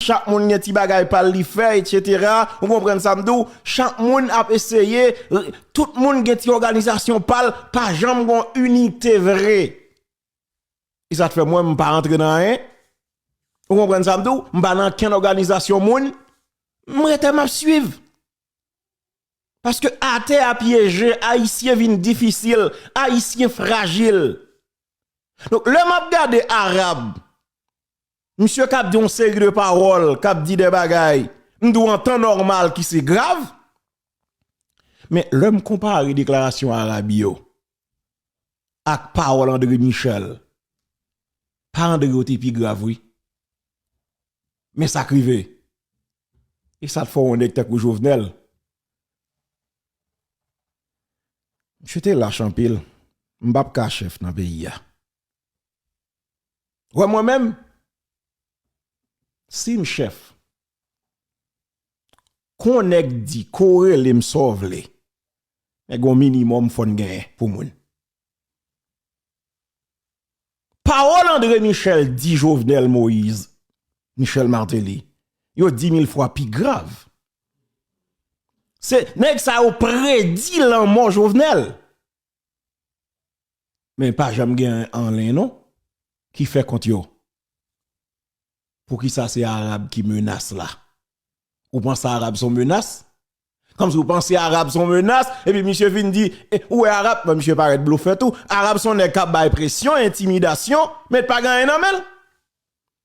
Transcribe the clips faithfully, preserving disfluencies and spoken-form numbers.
chak moun gen ti bagay pa l li fè, etsetera. Ou konprann sa m di w? Chak moun ap eseye, tout moun gen ti òganizasyon pa l, pa janm gon inite vre. E sa k fè mwen, m pa rantre nan anyen. Ou konprann sa m di w? M pa nan kenn òganizasyon moun. M rete, m ap swiv. Paske atè a pyeje, Ayisyen vin difisil, Ayisyen frajil. Donk, lè m ap gade Arab, misye k ap di yon seri de pawòl, k ap di de bagay, m di w an tan nòmal ki se grav. Men lè m konpare deklarasyon Arab yo ak pawòl André Michel, pa André yo te pi grav, wi. Men sa k rive. E sa t fè yon nèg tankou Jovenel. Misye te lach anpil. M p ap ka chèf nan peyi a. Wè mwen menm, si m chèf, kon nèg di, ko rele m sa w vle. Men gon minimòm fò n genyen pou moun. Pawòl André Michel di Jovenel Moïse, Michel Martelly, yo di mil fwa pi grav. Se nèg sa yo predi lanmò Jovenel. Men pa janm gen anyen non ki fè kont yo. Poukisa se Arab ki menas la? Ou panse Arab se yon menas? Kòmsi ou panse Arab se yon menas, epi misye vin di, eh, ou wè Arab, bon, misye parèt blofè tou. Arab se yon nèg k ap bay presyon, entimidasyon, men pa gen anyen nan men l.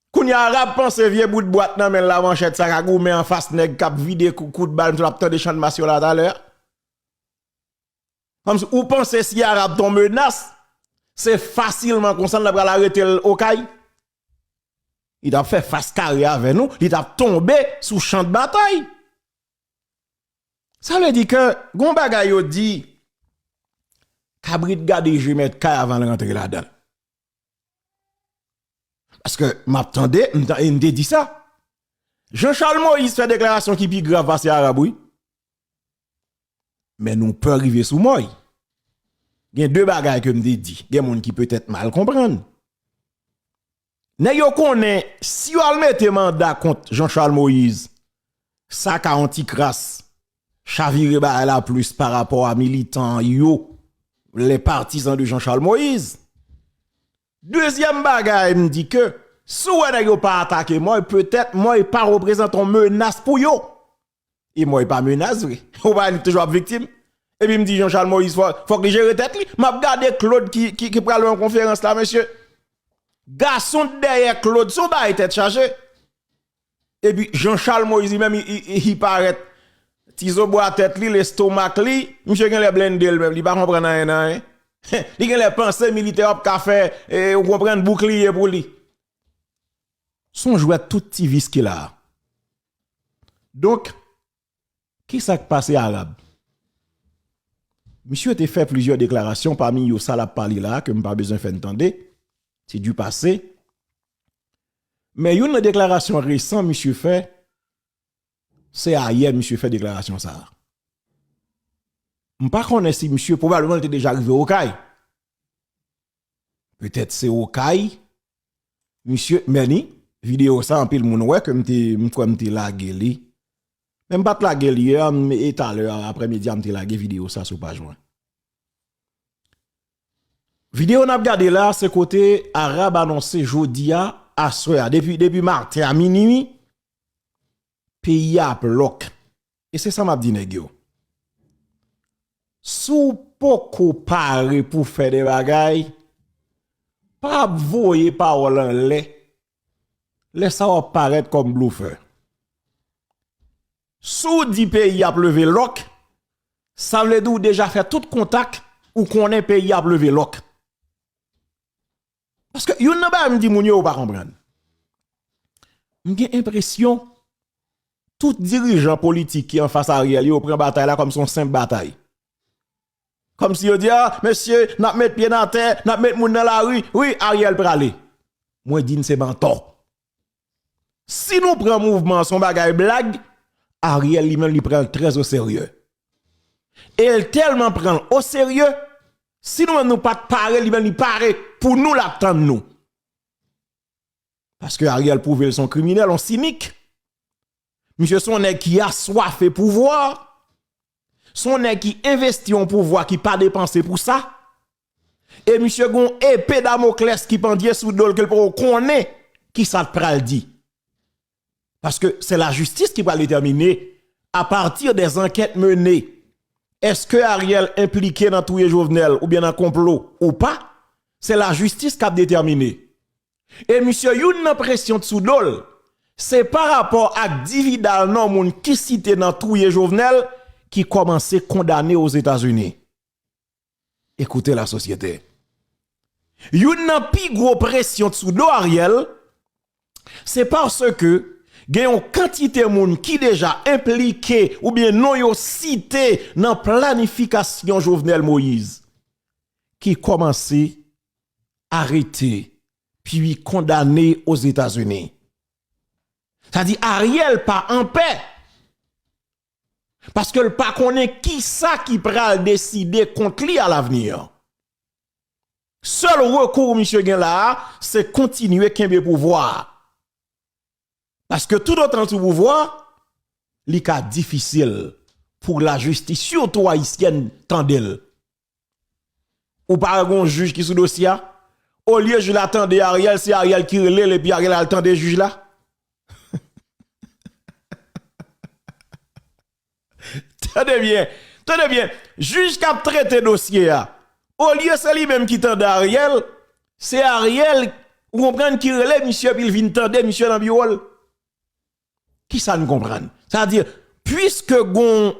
Kounye a Arab panse vye bout bwat nan men l la, manchèt sa k a goumen anfas nèg k ap vide kou, kout bal, misye ap tande chan mas yo la talè a. Kòmsi ou panse si Arab t on menas, se fasilman konsa n ta pral arete l Okay? Li t ap fè fas kare avè nou, li t ap tonbe sou chan de batay. Sa vle di ke gon bagay yo di, kabrit gade je mèt kay avan l rantre ladan l. Paske m ap tande, m ta- m te di sa. Jean Charles Moïse fè deklarasyon ki pi grav pase Arab, wi. Men nou pè rive sou mòy. Gen de bagay ke m te di. Gen moun ki petèt mal konprann. Nèg yo konnen, si yo al mete manda kont Jean Charles Moïse, sa ka yon ti kras chavire bagay la plis pa rapò a militan yo, les partisans de Jean Charles Moïse. Dezyèm bagay, m di ke si w wè nèg yo pa atake mòy, petèt mòy pa reprezante yon menas pou yo. E mòy pa menas vre. Ou pa li toujou ap viktim. Epi m di Jean Charles Moïse fò, fòk li jere tèt li. M ap gade Claude ki, ki, ki pral yon konferans la, mesye. Gason dèyè Claude, se yon bagay tèt chaje. Epi Jean Charles Moïse li menm, li, li, li parèt. Ti zo bwa tèt li, lestomak li, misye genlè blende l menm, li pa konprann anyen nan anyen. Li genlè panse militè yo ap ka fè, e, ou konprann, boukliye pou li. Se yon jwèt tout ti vis ki la a. Donk, kisa k pase Arab? Misye te fè plizyè deklarasyon, pami yo sa l ap pale la a, ke m pa bezwen fè n tande. Se du passé. Men youn nan deklarasyon resan misye fè, se ayè misye fè deklarasyon sa a. M pa konnen si misye, pwobableman li te deja rive Okay. Petèt se Okay. Misye, men ni, videyo sa anpil moun wè ke m te, m kwè m te lage li. Men m pa t lage li yè, m, e talè, aprèmidi a, m te lage videyo sa sou paj mwen. Videyo n ap gade la, se kote Arab anonse jodi a, aswè a, depi, depi maten a minui, peyi a ap lòk. E se sa m ap di nèg yo. Si w poko pare pou fè de bagay, pa ap voye pawòl anlè. Lè sa w ap parèt kòm blofè. Si w di peyi ap leve lòk, sa vle di w deja fè tout kontak, ou konnen peyi ap leve lòk. Paske youn nan bagay m di moun yo, yo pa konprann. M gen enpresyon tout dirijan politik ki anfas Ariel yo pran batay la kòm se yon senp batay. Kòmsi yo di, a, mesye, n ap met pye n atè, n ap met moun nan lari. Wi, Ariel prale. Mwen di n se mantò. Si nou pran mouvman an se yon bagay blag, Ariel li menm li pran l trè o serye. E l tèlman pran l o serye, si nou menm nou pa t pare, li menm li pare pou nou, l ap tann nou. Paske Ariel pwouve l se yon kriminèl, yon sinik. Misye se yon nèg ki aswafe pouvwa. Se yon nèg ki envesti yon pouvwa ki pa depanse pou sa. E misye gon epe Damoklès ki pandye sou do l ke l poko konnen kisa l pral di. Paske se lajistis ki pral detèmine, apati dè ankèt mennen, èske Ariel enplike nan touye Jovenel oubyen nan konplo ou pa, se lajistis k ap detèmine. E misye, youn nan presyon t sou do l, se pa rapò ak dividal nan moun ki site nan touye Jovenel ki kòmanse kondane Ozetazini. Écoutez la société. Youn nan pi gwo presyon t sou do Ariel, se paske gen yon kantite moun ki deja enplike oubyen non yo site nan planifikasyon Jovenel Moïse ki kòmanse arete, pi kondane Ozetazini. Sa di Ariel pa anpè. Paske l pa konnen kisa ki pral deside kont li alavni. Sèl rekou misye gen la a, se kontinye kenbe pouvwa a. Paske toutotan l sou pouvwa, li ka difisil pou lajistis, sitou ayisyèn, tande l. Ou pa wè gon jij ki sou dosye a? Olye jij la tande Ariel, se Ariel ki rele l epi Ariel al tande jij la. Tande byen, tande byen. Jij k ap trete dosye a, olye se li menm ki tande Ariel, se Ariel, ou konprann, ki rele misye epi l vin tande misye nan biwo l. Kisa n konprann? Sa di, piske gon,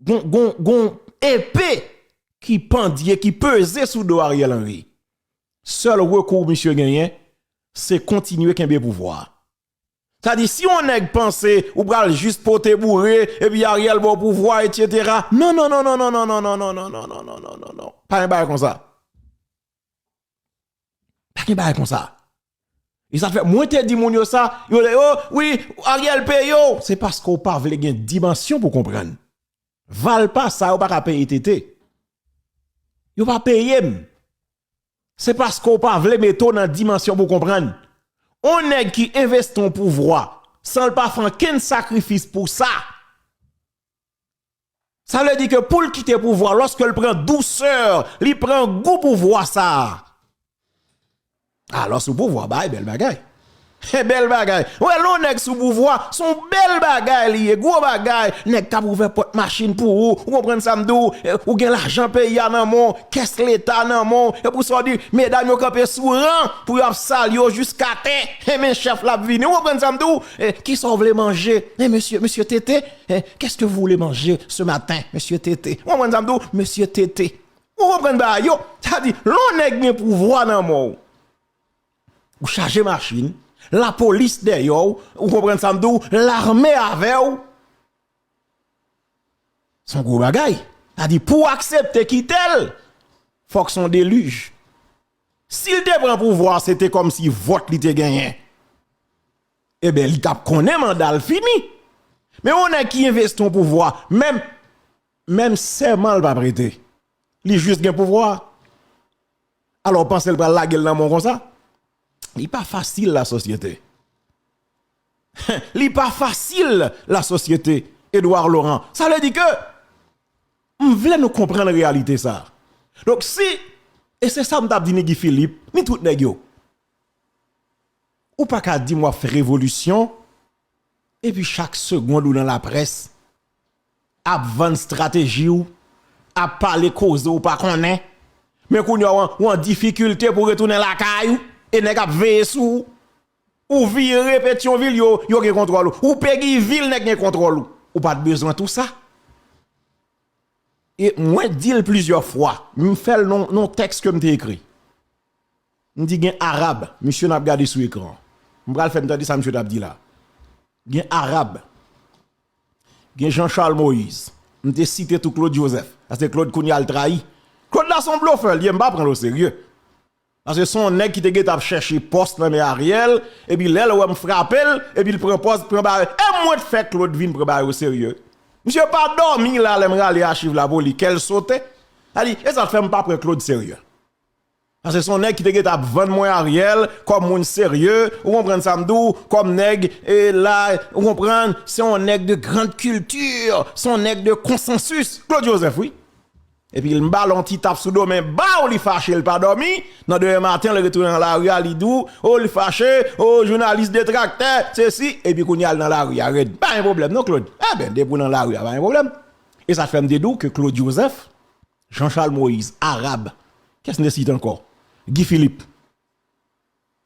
gon, gon, gon epe ki pandye, ki peze sou do Ariel Henry, sèl rekou misye genyen, se kontinye kenbe pouvwa a. Sa di, si yon nèg panse ou pral jis pote boure, epi Ariel ba w pouvwa, etsetera. Non, non, non, non, non, non, non, non, non, non, non, non, non, non, non, non. Pa gen bagay konsa. Pa gen bagay konsa. E sa fè, mwen te di moun yo sa, yo di, oh, wi, Ariel peye w. Se paske w pa vle gen dimansyon pou konprann. Valpa sa yo pa ka peye T T. Yo pa peye m. Se paske w pa vle mete w nan dimansyon pou konprann. On nèg ki envesti yon pouvwa, san l pa fè ankenn sakrifis pou sa. Sa vle di ke pou l kite pouvwa, lòske l pran dousè, li pran gou pouvwa sa a. A, lè w sou pouvwa, bay bèl bagay. Bèl bagay. Wè, lè yon nèg sou pouvwa, se yon bèl bagay li ye, gwo bagay. Nèg k ap ouvè pòt machin pou ou, ou konprann sa m di w, e, ou gen lajan peyi a nan men w, kès leta nan men w, e pou sa w di, medam yo kanpe sou ran pou y ap salye w jiska tè. E men chèf la ap vini, ou konprann sa m di w, e, kisa w vle manje? E mesye, mesye Tete, e, qu'est-ce que vous voulez manger ce matin, mesye Tete? Ou konprann sa m di w, mesye Tete? Ou konprann bagay yo? Sa di, lè yon nèg gen pouvwa nan men w, ou chaje machin, lapolis dèyè w, ou konprann sa m di w, lame avè w. Se yon gwo bagay. Sa di, pou w aksepte kite l, fòk se yon delij. Si l te pran pouvwa, se te kòmsi vòt li te genyen. Ebyen, li t ap konnen manda l fini. Men yon nèg ki envesti yon pouvwa, menm, menm sèman l pa prete. Li jis gen pouvwa. Alò, w panse l pral lage l nan men w konsa? Li pa fasil, la sosyete. Li pa fasil, la sosyete, Edouard Laurent. Sa vle di ke m vle nou konprann reyalite sa. Donk, si, e se sa m t ap di ni Guy Philippe, ni tout nèg yo. Ou pa ka di m w ap fè revolisyon, epi chak segonn ou nan laprès, ap vann estrateji w, ap pale koze w pa konnen. Men kounye a w an, w an difikilte pou retounen lakay ou, e nèg ap veye sou ou. Ou vire Petyonvil, yo, yo gen kontwòl ou. Ou Peguy vil, nèg gen kontwòl ou. Ou pa t bezwen tou sa. E mwen di l plizyè fwa, m fè l nan, nan tèks ke m te ekri. M di gen Arab, misye n ap gade sou ekran. M pral fè n tande sa misye t ap di la. Gen Arab, gen Jean Charles Moïse. M te site tou Claude Joseph. Paske Claude kounye a l trayi. Claude la se yon blofè, li ye, m pa pran l oserye. Paske se yon nèg ki te gentan ap chèche pòs nan men Ariel, epi lè l wè m frape l, epi l pran pòz, pran bagay. E mwen t fè Claude vin pran bagay oserye. Misye pa dòmi la, lè m rale achiv la pou li, kè l sote. Sa di, e sa k fè m pa pran Claude serye. Paske se yon nèg ki te gentan ap vann mwen Ariel kòm moun serye, ou konprann sa m di w, kòm nèg, e la, ou konprann, se yon nèg de grande culture, se yon nèg de konsansis. Claude Joseph, wi. Epi l ba l yon ti tap sou do, men baw, li fache, li pa dòmi. Nan demen maten, li retounen nan lari a, li di w, o, li fache, o, jounalis detraktè, sesi, epi kounye a l nan lari a, rèd. Pa gen pwoblèm non, Claude. Enben, depi w nan lari a, pa gen pwoblèm. E sa fè m te di w ke Claude Joseph, Jean Charles Moïse, Arab, kiyès m te site ankò? Guy Philippe.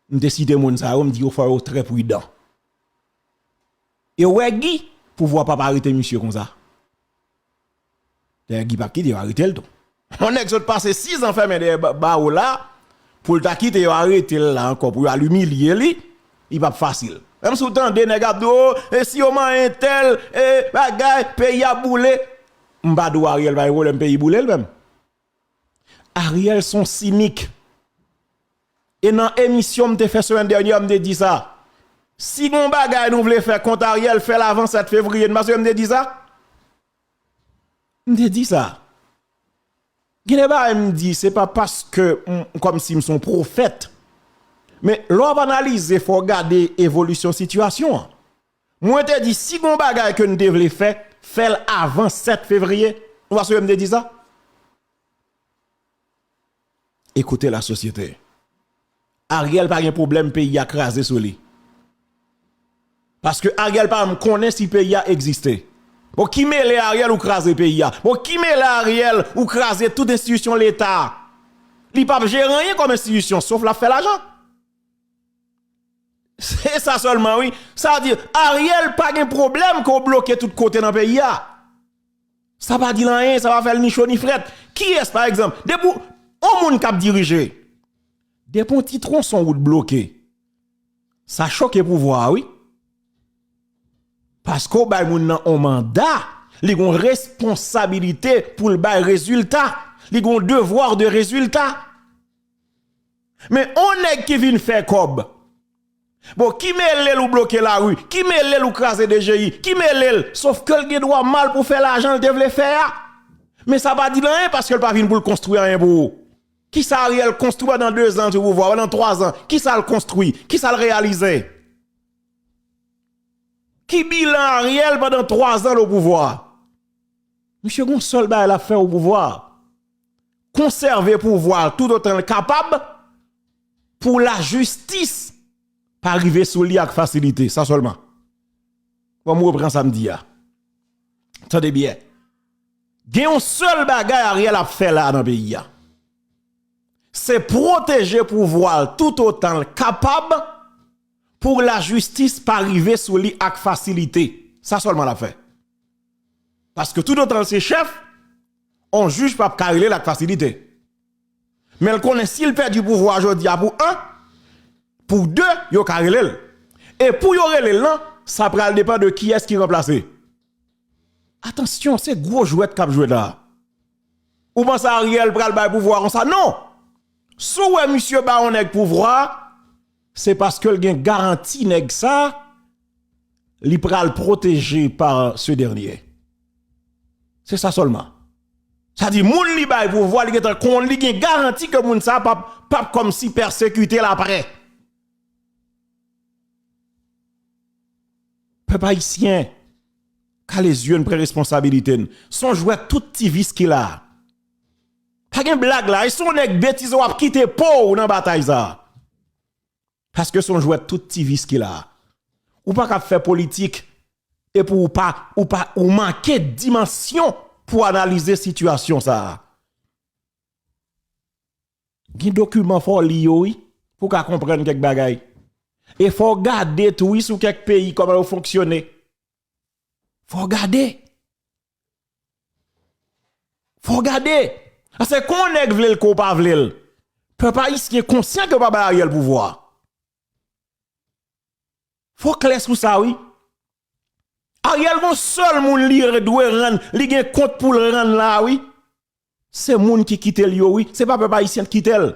M te site moun sa yo, m di yo fò yo trè pridan. E w wè Guy, pouvwa p ap arete misye konsa. Dayè, Guy p ap kite yo arete l tou. Yon nèg sot pase sis an fèmen dèyè ba-, bawo la, pou l ta kite yo arete l la ankò, pou yo al imilye li, li p ap fasil. Menm si w tande nèg ap di w, o, e si yo manyen tèl, e bagay, peyi ap boule. M pa di w Ariel pa gen pwoblèm peyi boule l menm. Ariel se yon sinik. E nan emisyon m te fè semèn dènyè, m te di sa. Si gon bagay nou vle fè kont Ariel, fè l avan sèt fevriye. N pa sonje m te di sa? M te di sa. Gen de bagay m di, se pa paske m, kòmsi m se yon pwofèt. Men lè w ap analize, fò w gade evolisyon sitiyasyon an. Mwen te di, si gon bagay ke n te vle fè, fè l avan sèt fevriye. Ou pa sonje m te di sa? Écoutez la société. Ariel pa gen pwoblèm peyi a kraze sou li. Paske Ariel pa menm konnen si peyi a egziste. Bon, ki mele Ariel ou kraze peyi a? Bon, ki mele Ariel ou kraze tout enstitisyon Leta? Li p ap jere anyen kòm enstitisyon, sof l ap fè lajan. Se sa sèlman, wi. Sa di, Ariel pa gen pwoblèm ke w bloke tout kote nan peyi a. Sa pa di l anyen, sa pa fè l ni cho ni frèt. Kiyès, pa egzanp, depi w, yon moun k ap dirije, depi yon ti twonson wout bloke, sa choke pouvwa a, wi. Paske w bay moun nan yon manda, li gen yon responsabilite pou l bay rezilta, li gen yon devoir de résultat. Men yon nèg ki vin fè kòb. Bon, ki mele l ou bloke lari, ki mele l ou kraze D G I, ki mele l, sof ke l gen dwa mal pou fè lajan l te vle fè a. Men sa pa di l anyen paske l pa vin pou l konstwi anyen pou ou. Kisa Ariel konstwi pandan de zan sou pouvwa, pandan twa zan? Kisa l konstwi? Kisa l reyalize? Ki bilan Ariel pandan twa zan l o pouvwa? Misye gon sèl bagay l ap fè o pouvwa. Konsève pouvwa l toutotan l kapab pou lajistis pa rive sou li ak fasilite. Sa sèlman. Bon, m repran sa m di a. Tande byen. Gen yon sèl bagay Ariel ap fè la nan peyi a. Se pwoteje pouvwa l toutotan l kapab pou lajistis pa rive sou li ak fasilite. Sa sèlman l ap fè. Paske toutotan l se chèf, on jij p ap ka rele l ak fasilite. Men l konnen si l pèdi pouvwa a jodi a pou en, pou de, yo ka rele l. E pou yo rele l lan, sa pral depann de kiyès ki ranplase. Atansyon, se gwo jwèt k ap jwe la. Ou panse Ariel pral bay pouvwa konsa? Non! Si w wè misye ba yon nèg pouvwa, se paske l gen garanti nèg sa, li pral pwoteje pa se dènye. Se sa sèlman. Sa di, moun li bay pouvwa, li gentan konn, li gen garanti ke moun sa p ap, p ap kòmsi pèsekite l aprè. Pèp ayisyen, kale zye n, pran responsabilite n. Se yon jwèt tout ti vis ki la. Pa gen blag la, e si yon nèg betize w ap kite po w nan batay sa. Paske se yon jwèt tout ti vis ki la. Ou pa ka ap fè politik, epi ou pa, ou pa, ou manke dimansyon pou analize sitiyasyon sa a. Gen dokiman fò w li yo, wi, pou w ka konprann kèk bagay. E fò w gade tou, wi, sou kèk peyi, kòman yo fonksyone. Fò w gade. Fò w gade. Paske kon yon nèg vle l, kon w pa vle l, pèp ayisyen konsyan ke yo pa bay Ariel pouvwa. Fò w klè sou sa, wi. Ariel gon sèl moun li dwe rann, li gen kont pou l rann la, wi. Se moun ki kite l yo, wi. Se pa pèp ayisyen ki kite l.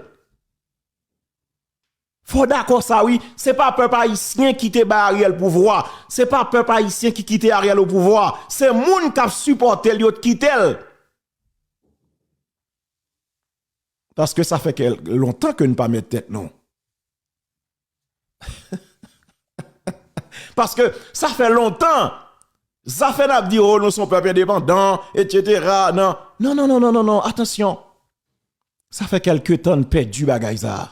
Fò w dakò sa, wi. Se pa pèp ayisyen ki te bay Ariel pouvwa. Se pa pèp ayisyen ki kite Ariel o pouvwa. Se moun k ap sipòte l yo t kite l. Paske sa fè kè lontan ke n pa mèt tèt nou. Paske sa fè lontan. Zafè n ap di, oh, nou se yon pèp endepandan, etsetera. Non, non, non, non, non, non, non, non, non, atansyon. Sa fè kèlke tan n pèdi bagay sa a.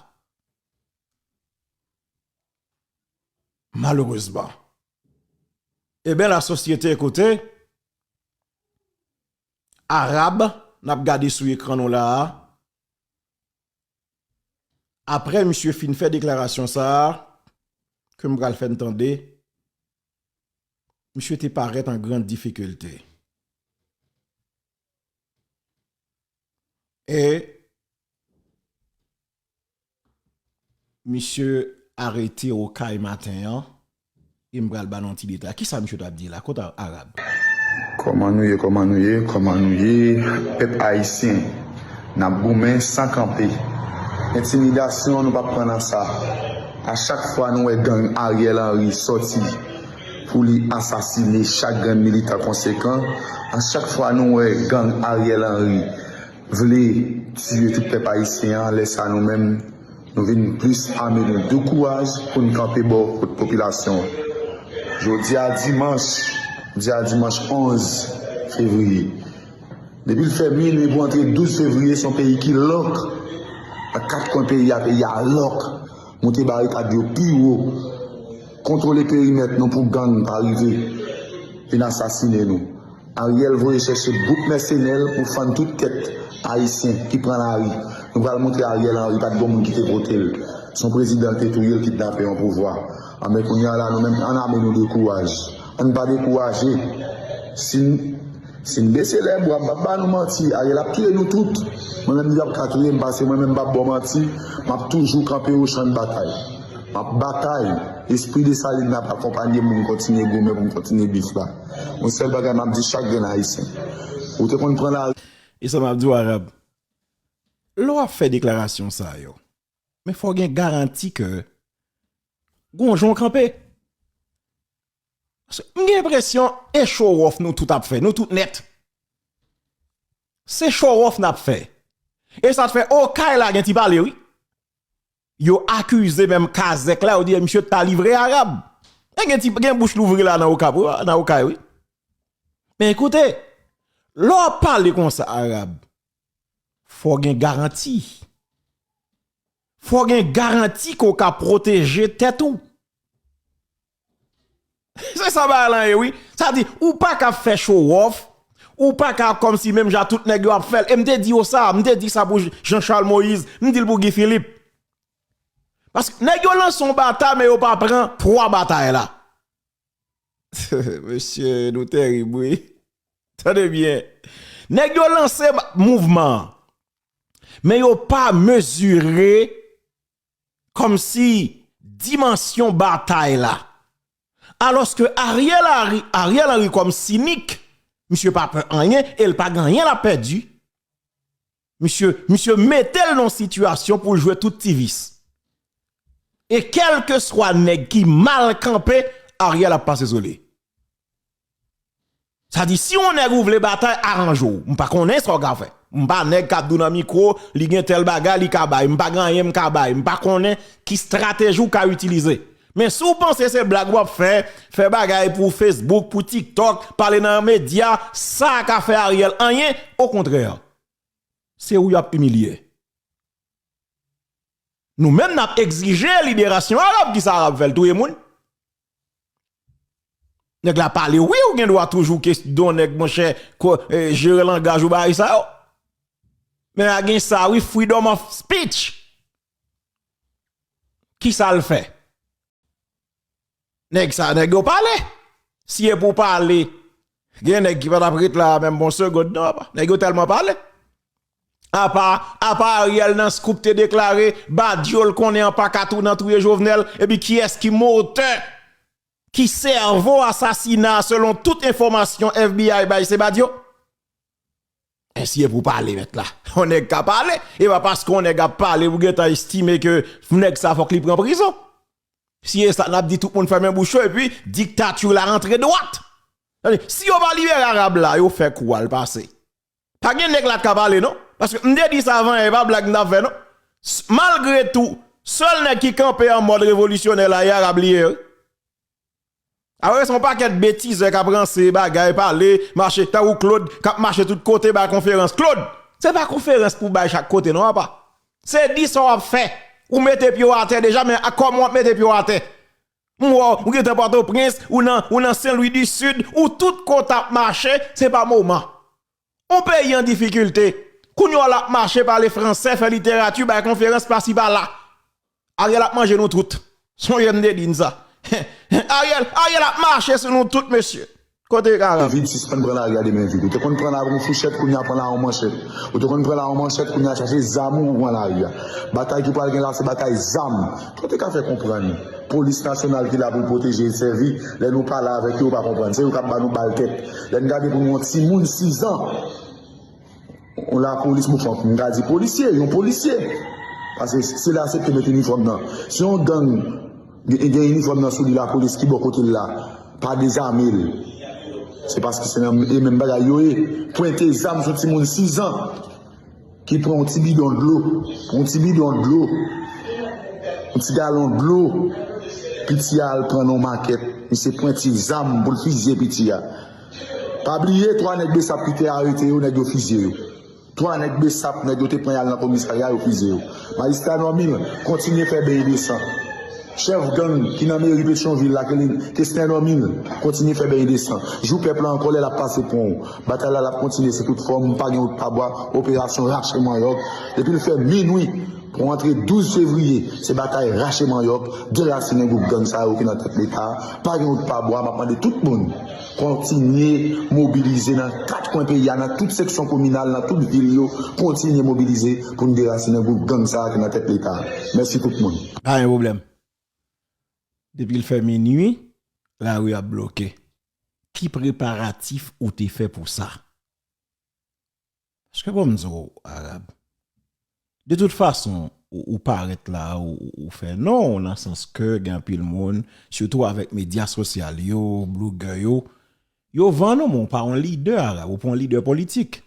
Malerezman. Ebyen, lasosyete, kote Arab, n ap gade sou ekran nou la a, apre misye fin fè deklarasyon sa a, ke m pral fè n tande, misye te parèt an gran difikilte. E misye arete Okay maten an, e m pral ba nou yon ti detay. Kisa misye t ap di la? Kote Arab? Kòman nou ye, kòman nou ye, kòman nou ye, pèp ayisyen? N ap goumen san kanpe. Entimidasyon, nou p ap pran nan sa. A chak fwa nou wè gang Ariel Henry sòti pou li asasine chak grenn militan konsekan, a chak fwa nou wè gang Ariel Henry vle tiye tout pèp ayisyen an, lè sa nou menm, nou vin plis ame nou de kouraj pou n kanpe bò kot popilasyon an. Jodi a dimanch, jodi a dimanch onz fevriye. Depi l fè minwi pou antre douz fevriye, se yon peyi ki lòk. Nan kat kwen peyi a, peyi a lòk. Moute barikad yo pi wo. Kontwole perimèt nou pou gang pa rive vin asasine nou. Ariel voye chèche gwoup mèsenè l pou fann tout tèt ayisyen ki pran lari. Nou pral montre Ariel Henry pa t gen moun ki te vote l. Se yon prezidan ki te touye l, kidnape yon pouvwa. Anben kounye a la, nou menm, ann ame nou de kouraj. Ann pa dekouraje. Si n, si n bese lèbra, m p ap ba nou manti. Ariel ap touye nou tout. Mwen menm, li p ap ka touye m, paske mwen menm, m p ap ba w manti. M ap toujou kanpe o chan de batay. M ap batay. Espri Desalin nan ap akonpanye m pou m kontinye goumen, pou m kontinye viv la. Yon sèl bagay m ap di chak grenn ayisyen. Ou te konn pran lari. E sa m ap di w, Arab. Lè w ap fè deklarasyon sa yo, men fò w gen garanti ke gon jan w kanpe. Paske m gen enpresyon e show off nou tout ap fè, nou tout nèt. Se show off n ap fè. E sa t fè Okay la gen ti pale, wi. Yo akize menm kazèk la, yo di misye ta livre Arab. E gen ti, gen bouch louvri la nan Okay, nan Okay, wi. Men ekoute, lè w ap pale konsa, Arab, fò w gen garanti. Fò w gen garanti ke w ka pwoteje tèt ou. Se sa bagay lan ye, wi. Sa di, ou pa ka fè show off, ou pa ka kòmsi menm jan tout nèg yo ap fè l. E m te di yo sa, m te di sa pou Jean Charles Moïse, m di l pou Guy Philippe. Paske nèg yo lanse yon batay, men yo pa pran pwa batay la. Mesye, nou terib, wi. Tande byen. Nèg yo lanse ba-, mouvman an, men yo pa mezire kòmsi dimansyon batay la. Alòske Ariel Henry, Ariel Henry kòm sinik, misye pa pè anyen e l pa gen anyen l ap pèdi. Misye, misye mete l nan yon sitiyasyon pou l jwe tout ti vis. E kèlkeswa nèg ki mal kanpe, Ariel ap pase sou li. Sa di, si yon nèg ou vle batay, aranje w. M pa konnen sa w ka fè. M pa nèg k ap di w nan mikwo, li gen tèl bagay, li ka bay. M pa gen anyen m ka bay. M pa konnen ki estrateji w ka itilize. Men si w panse se blag w ap fè, fè bagay pou Facebook, pou TikTok, pale nan medya, sa ka fè Ariel anyen, okontrè. Se ou y ap imilye. Nou menm n ap egzije liberasyon Arab. Kisa Arab fè l? Touye moun? Nèg la pale, wi, ou gen dwa toujou kesyon nèg, monchè, ko, eh, jere langaj ou, bagay sa yo. Men a gen sa, wi, freedom of speech. Kisa l fè? Nèg sa, nèg yo pale. Si e pou pale, gen nèg ki pa t ap ret la menm bon segond, non, apa. Nèg yo tèlman pale. Apa, apa Ariel nan Scoop te deklare, Badio l konnen an pa ka tou nan touye Jovenel, epi kiyès ki motè, ki sèvo asasina a selon tout enfòmasyon F B I bay se Badio? Ensi e pou pale mèt la. Yon nèg ka pale, e pa paske yon nèg ap pale, ou gentan estime ke nèg sa fòk li pran prizon. Si e sa, n ap di tout moun fèmen bouch yo, epi diktati la rantre dwat. Tande, si yo pa libere Arab la, yo fè kou a l pase. Pa gen nèg la k ka pale, non. Paske m te di sa avan, e pa blag m t ap fè, non. S- Malgre tou, sèl nèg ki kanpe an mòd revolisyonè la, e Arab li ye, wi. Apre, se yon pakèt betizè k ap ranse, bagay, pale, mache, tankou Claude, k ap mache tout kote, bay konferans. Claude, se pa konferans pou bay chak kote, non, apa. Se di sa w ap fè. Ou mete pye w atè deja, men a kòman w ap mete pye w atè? M wè w, ou gentan Pòtoprens, ou nan, ou nan Sen Lwi di Sid, ou tout kote ap mache, se pa moman. On peyi an difikilte. Kounye a l ap mache, pale fransè, fè literati, bay konferans pasi pala. Ariel ap manje nou tout. Sonje m te di n sa. Ariel, Ariel ap mache sou nou tout, mesye. Kote Arab? Vid, sispann pran lari a de men vid. Ou te konn pran l ak yon fouchèt, kounye a pran l ak yon manchèt. Ou te konn pran l ak yon manchèt, kounye a chache zam ou pou pran lari a. Batay ki pral gen la, se batay zam. Kote ka fè konprann? Polis nasyonal ki la pou pwoteje e sèvi, lè nou pale avèk yo, yo pa konprann. Se yo k ap ba nou bal tèt. Lè n gade pou nou yon timoun sis an, yon lapolis, m fè, m ka di polisye, yon polisye. Paske si l aksepte met inifòm nan, si yon gang gen, gen inifòm nan sou li, lapolis ki bò kote l la, pa dezame l. Se paske se nan e menm bagay yo ye. Pwente zam sou timoun sis an ki pran yon ti bidon dlo, yon ti bidon dlo, yon ti galon dlo, piti a al pran nan yon makèt, misye pran ti zam pou l fizye piti a. Pa bliye, twa nèg Besap ki te arete yo, nèg yo fizye yo. Twa nèg Besap, nèg yo te pran y al nan komisarya, yo fizye yo. Majistra Normil, kontinye fè beny de san. Chèf gang ki nan meri Petyonvil la, ke li, Kesner Normil, kontinye fè beny de san. Jou pèp la an kòlè, l ap pase pran w. Batay la, l ap kontinye sou tout fòm, pa gen wout pa bwa, operasyon rache manyòk. Depi l fè minwi pou antre douz fevriye, se batay rache manyòk, derasinen gwoup gang sa yo ki nan tèt Leta a. Pa gen wout pa bwa, m ap mande tout moun kontinye mobilize nan kat kwen peyi a, nan tout seksyon kominal, nan tout vil yo, kontinye mobilize pou n derasinen gwoup gang sa a ki nan tèt Leta a. Mèsi tout moun. Pa gen pwoblèm. Depi l fè minwi, lari ap bloke. Ki preparatif ou te fè pou sa? Paske bon, m di w, Arab, de tout fason, ou, ou parèt la, ou, ou, ou fè non w, nan sans ke gen anpil moun, sitou avèk medya sosyal yo, blogè yo, yo vann ou, men w pa yon lidè, Arab, ou pa yon lidè politik.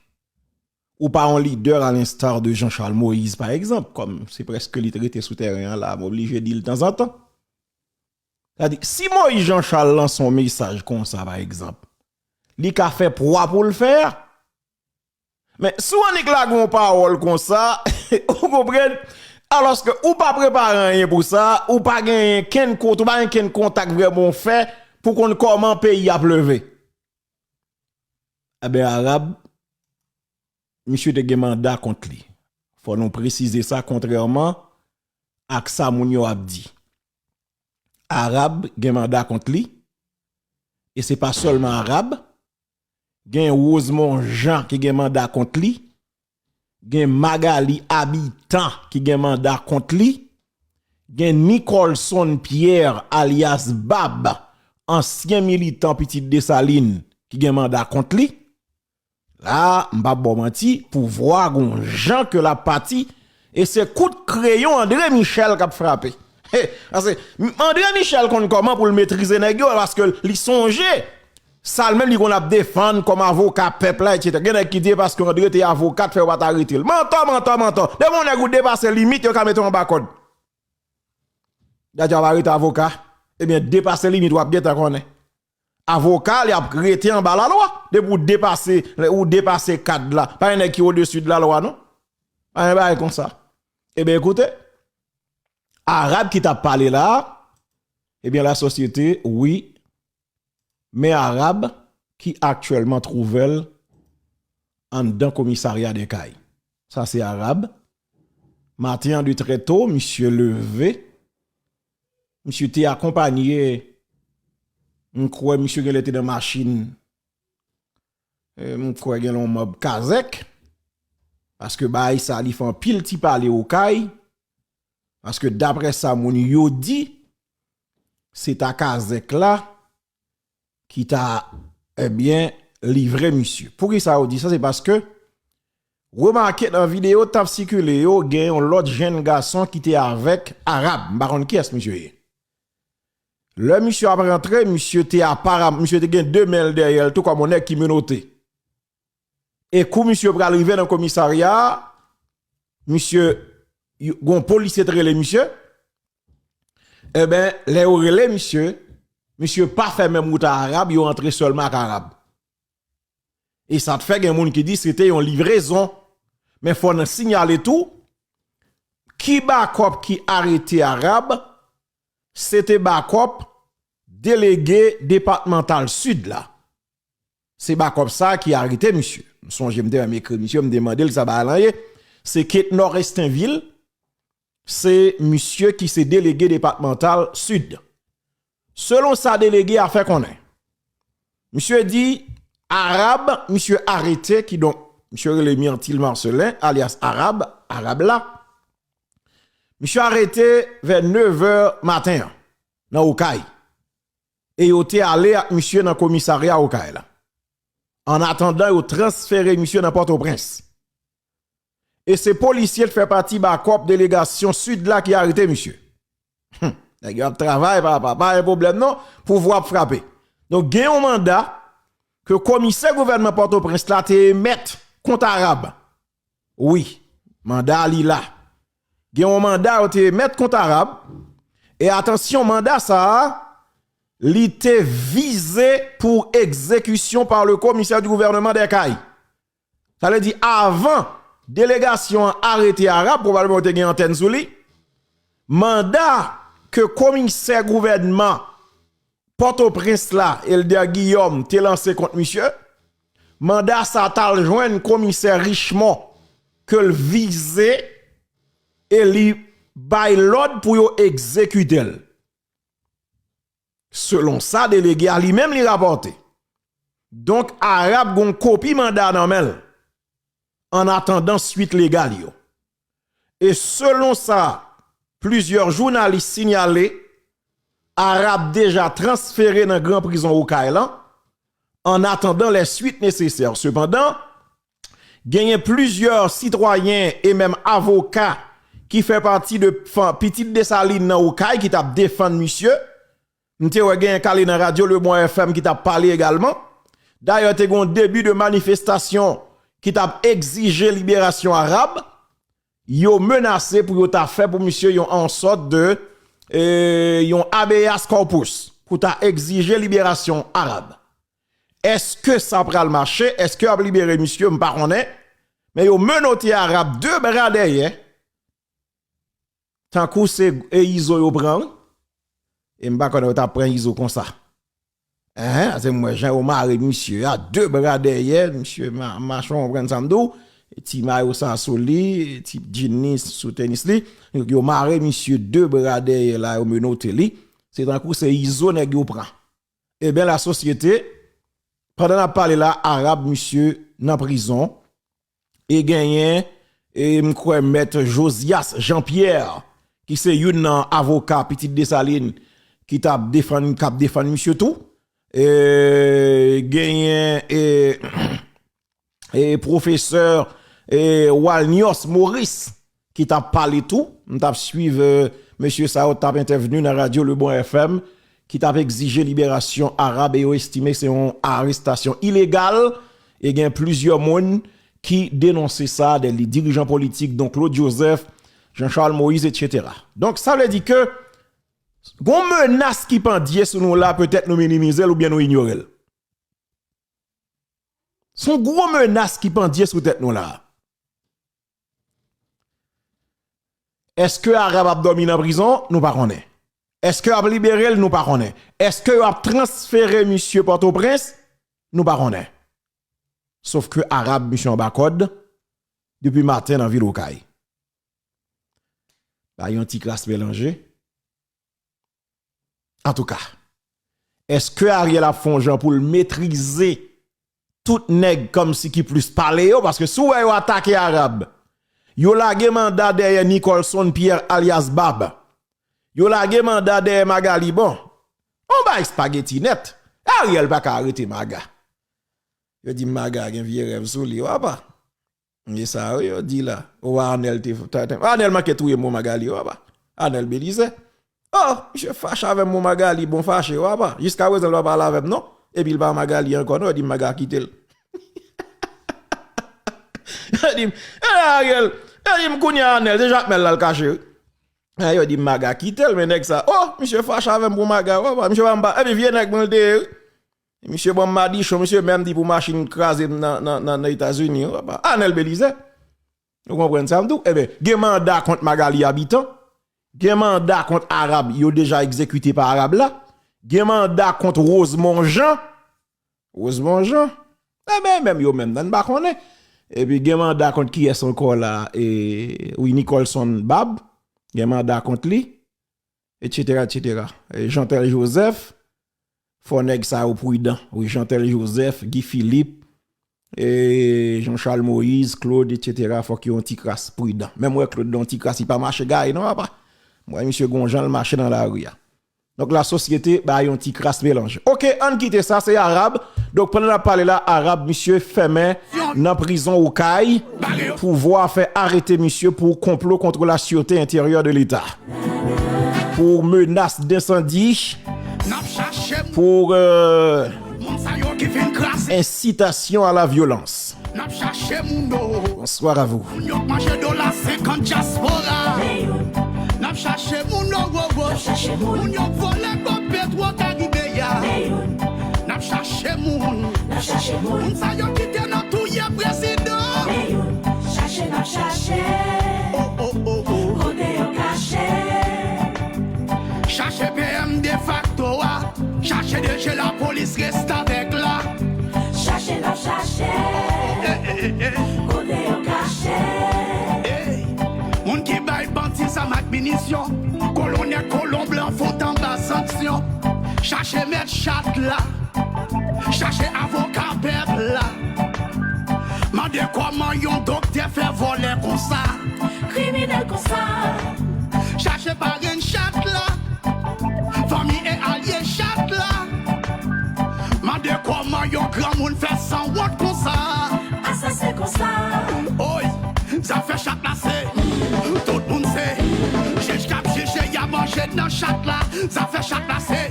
Ou pa yon lidè à l'instar de Jean Charles Moïse, pa egzanp, kòm se prèske li t rete sou tèren an la, m oblije di l tanzantan. Sa di, si Moïse Jean Charles lanse yon mesaj konsa, pa egzanp, li ka fè pwa pou l fè a. Men, si w annik lage yon pawòl konsa, ou konprann? Alòske ou pa prepare anyen pou sa, ou pa genyen kenn kote, ou pa gen kenn kontak vrèman w fè pou konn kòman peyi ap leve. Eben, Arab, misye te gen manda kont li. Fò nou presize sa, kontrèman ak sa moun yo ap di. Arab gen manda kont li, e se pa sèlman Arab, gen Rosemond Jean ki gen manda kont li, gen Magalie Habitant ki gen manda kont li, gen Nicolson Pierre alyas Bab, ansyen militan Pitit Desalin ki gen manda kont li. La, m p ap ba w manti, pouvwa gon jan ke l ap pati, e se kout kreyon André Michel k ap frape. He, paske André Michel konn kòman pou l metrize nèg yo, paske li sonje sa l menm li konn ap defann kòm avoka pèp la, etsetera. Gen nèg ki di e paske André te avoka k fè yo pa t arete l. Mantò, mantò, mantò. Depi yon nèg ou depase limit, yo ka mete w anba kòd. Dadya ap arete avoka. Ebyen, depase limit, w ap gentan konnen. Avoka, li ap rete anba lalwa. Depi ou depase, ou depase kad la. Pa gen nèg ki odesi de lalwa, non. Pa gen bagay konsa. Ebyen, ekoute, Arab ki t ap pale la, ebyen, lasosyete, wi, men Arab ki aktyèlman twouve l anndan komisarya de Kay. Sa se Arab. Maten an de trè to, misye leve. Misye te akonpanye, m kwè misye genlè te nan machin, e, m kwè genlè yon manm Kazèk. Paske bagay sa, li fè anpil ti pale Okay. Paske daprè sa moun yo di, se ta Kazèk la ki ta, ebyen, livre misye. Poukisa yo di sa? Se paske, remake nan videyo t ap sikile yo, gen yon lòt jenn gason ki te avèk Arab. M pa konn kiyès misye ye. Lè misye ap rantre, misye te aparam, misye te gen de men l dèyè l, tou kòm yon nèg ki menote. E kou misye pral rive nan komisarya a, misye, y- gon polisye te rele misye. Enben, lè yo rele misye, misye pa fè menm wout a Arab, yo antre sèlman ak Arab. E sa t fè gen moun ki di se te yon livrezon. Men fò n sinyale tou, ki bakòp ki arete Arab, se te bakòp delege depatmantal Sid la. Se bakòp sa ki arete misye. M sonje m te menm ekri misye, m te mande l sa bagay lan ye. Se Ketnor Estinvil, se misye ki se delege depatmantal Sid. Selon sa delege a fè konnen, misye di Arab, misye arete, kidonk, misye rele Myrtil Marcelin, alyas Arab, Arab la. Misye arete vè nevè maten an, nan Okay. E yo te ale ak misye nan komisarya Okay la. An atandan, yo transfere misye nan Pòtoprens. E se polisye k fè pati bakòp delegasyon Sid la ki arete misye. Hum, nèg yo ap travay, papa, pa gen pwoblèm non, pouvwa ap frape. Donk, gen yon manda ke komisè gouvènman Pòtoprens la te emèt kont Arab. Wi, manda a li la. Gen yon manda yo te emèt kont Arab. E atansyon, manda sa a, li te vize pour exécution par le commissaire du gouvernement des Cayes. Sa vle di, avan delegasyon an arete Arab, pwobableman yo te gen antèn sou li, manda ke komisè gouvènman Pòtoprens la, Elder Guillaume, te lanse kont misye, manda sa t al jwenn komisè Richemond ke l vize e li bay lòd pou yo egzekite l. Selon sa delege a li menm li rapòte. Donk, Arab gon kopi manda nan men l, an atandan swit legal yo. E selon sa plizyè jounalis sinyale, Arab deja transfere nan gran prizon Okay lan, an atandan lè swit nesesè. Sepandan, genyen plizyè sitwayen e menm avoka ki fè pati de fan, pitit Desalin nan Okay ki t ap defann misye. M te wè genyen k ale nan radyo Le Bon F M ki t ap pale egalman. Dayè, te gen yon debi de manifestasyon ki t ap egzije liberasyon Arab. Yo menase pou yo ta fè pou misye yon, an sòt de, e, yon habeas corpus, pou ta egzije liberasyon Arab. Èske sa pral mache? Èske yo ap libere misye? M pa konnen. Men yo menote Arab de bra dèyè. Tankou se, e, Izo yo pran, wi. E m pa konnen yo t ap pran Izo konsa. Enhen, se m wè jan yo mare misye a, de bra dèyè, misye ma- mache, w konprann sa m di w, ti mayo sa sou li, ti djin li sou tenis li. Yo mare misye de bra dèyè la, yo menote li. Se tankou se Izo nèg yo pran. Ebyen, lasosyete, pandan n ap pale la, Arab, misye nan prizon. E genyen, e m kwè, mèt Josias Jean Pierre, ki se youn nan avoka pitit Desalin, ki t ap defann, k ap defann misye tou. E genyen, e, e pwofesè, e Walnios Maurice, ki t ap pale tou. M t ap swiv, e, mesye sa yo t ap entèvni nan radyo Le Bon F M, ki t ap egzije liberasyon Arab e yo estime se yon arestasyon ilegal. E gen plizyè moun ki denonse sa, de li dirijan politik, don Claude Joseph, Jean Charles Moïse, etsetera. Donk, sa vle di ke gon menas ki pandye sou nou la, petèt nou minimize l oubyen nou inyore l. Se yon gwo menas ki pandye sou tèt nou la. Èske Arab ap dòmi nan prizon? Nou pa konnen. Èske yo ap libere l? Nou pa konnen. Èske yo ap transfere misye Pòtoprens? Nou pa konnen. Sof ke Arab, misye anba kòd depi maten nan vil Okay. Ba yon ti kras melanje. Antouka, èske Ariel ap fè yon jan pou l metrize tout nèg kòmsi ki plis pale yo? Paske si w wè yo atake Arab, yo lage manda dèyè Nicholson Pierre alyas Bab. Yo lage manda dèyè Magali. Bon, on bay espageti nèt. Ariel pa ka arete Maga. Yo di Maga gen vye rèv sou li, w apa. E sa yo di la. O, Arnel te, te, te Arnel manke touye mo Magali, o apa. Arnel Belize. O, misye fache avè m, mo Magali, bon fache, o apa. Jiska prezan l pa pale avè m non. Epi l pa Magali ankò non, yo di m Maga kite l. Yo di m, e Ariel, yo di m kounye a Anèl, se Jakmèl l al kache wi. E yo di m Maga kite l, men nèg sa, o, misye fache avè m pou Maga, w pa, misye pa m pa, epi vye nèg mwen l te ye wi. Misye ban m madichon, misye menm di pou machin kraze m nan, nan, nan, nan Etazini, w pa, Anèl Belize. Ou konprann sa m di w? Ebyen, gen manda kont Magali Habitant, gen manda kont Arab, yo deja egzekite pa Arab la, gen manda kont Rosemond Jean, Rosemond Jean, ebyen, menm yo menm nan, n pa konnen. Epi gen manda kont kiyès ankò la, e, wi, Nicholson Bab, gen manda kont li, etsetera, etsetera. E Jeantel Joseph, fò nèg sa yo pridan. Wi, Jeantel Joseph, Guy Philippe, e Jean Charles Moïse, Claude, etsetera, fòk yo yon ti kras pridan. Menm wè Claude yon ti kras, li pa mache gaye non, papa. Mwen, misye gon jan l mache nan lari a. Donk, lasosyete ba yon ti kras melanje. Oke, ann kite sa, se Arab. Donk, pandan n ap pale la, Arab, misye fèmen nan prizon Okay. Pouvwa fè arete misye pou konplo contre la sûreté intérieure de l'État. Pou menas d'ensandi, pou, euh, incitation à la violence. N ap chache moun yo. Bonsoir à vous. Moun yo k manje dola senkant dyaspora. N ap chache moun yo, wo, wo. Moun yo k vòlè kòb Petwo Karibe a. N ap chache moun. Moun sa yo ki te nan touye prezidan. Chache n ap chache. Oh, oh, oh, oh. Kote yo kache. Chache P M defakto a. Chache D G lapolis restavèk la. Chache n ap chache. Eh, eh, eh, eh. Kote yo kache. Ey, moun ki bay bandi zam ak minisyon. Kolonèl kolon blan fout anba sanksyon. Chache mèt chat la. Chache avoka pèp la. Mande kòman yon doktè fè vòlè konsa. Kriminèl konsa. Chache parenn chat la. Fanmi e alye chat la. Mande kòman yon granmoun fè sanwont konsa. Asasen konsa. Oy, zafè chat la se. Tout moun se. Jij k ap jije, y ap manje nan chat la. Zafè chat la se.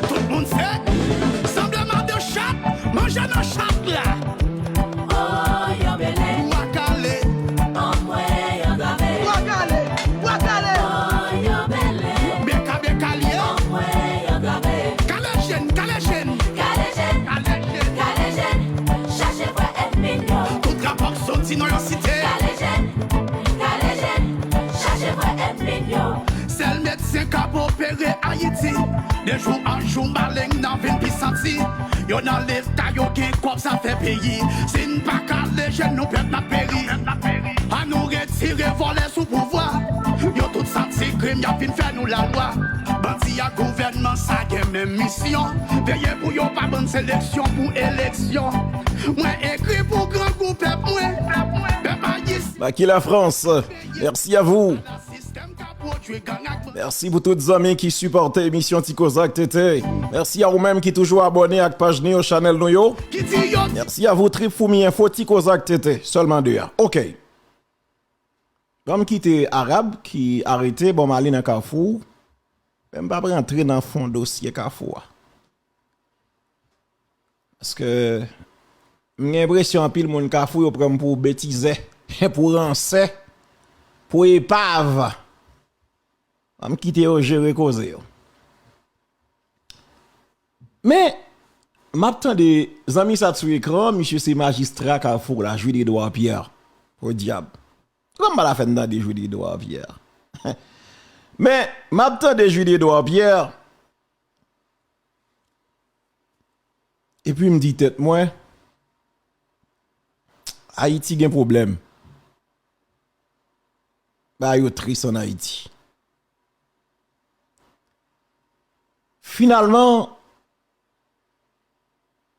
Tout moun se. Sanble madan chat, manje nan chat la. Oh, yo bele. Bwa kale. Anmwe yo trape. Bwa kale, bwa kale. Oh, yo bele. Beka, beka l ye. Anmwe yo trape. Kale jèn, kale jèn. Kale jèn. Kale jèn. Kale jèn. Chache vre ènmi n yo. Tout rapò k soti nan yon site. Kale jèn. Kale jèn. Chache vre ènmi n yo. Sèl medsen k ap opere Ayiti. De jou an jou, maleng nan vin pi santi. Yo nan leta, yo gen kòb, sa fè peyi. Si n pa kale jèn, nou pèp n ap peri. Ann nou retire vòlè sou pouvwa. Yo tout santi krim, y ap vin fè nou lalwa. Bandi ak gouvènman sa gen menm misyon. Veye pou yo pa ban n seleksyon pou eleksyon. Mwen ekri pou grangou pèp mwen. Pèp ayisyen. Maki Lafrans, merci à vous. Mèsi pou tout zanmi ki sipòte emisyon Ti Koze ak Tete. Mèsi a ou menm ki toujou abòne ak paj nou yo, chanèl nou yo. Mèsi a vous, Trip Foumi Enfo, Ti Koze ak Tete. Sèlman de a. Oke. Ban m kite Arab ki arete, ban m ale nan Kafou. Men m p ap rantre nan fon dosye Kafou a. Paske m gen enpresyon anpil moun Kafou yo pran m pou betizè, pou ransè, pou epav. Ban m kite yo jere koze yo. Men, m ap tande zanmi sa t sou ekran, misye se majistra Kafou la, Jules Edouard Pierre. Podyab. Kòman m pa ta fè n tande Jules Edouard Pierre? Men, m ap tande Jules Edouard Pierre, epi m di tèt mwen, Ayiti gen pwoblèm. Bagay yo tris ann Ayiti. Finalman,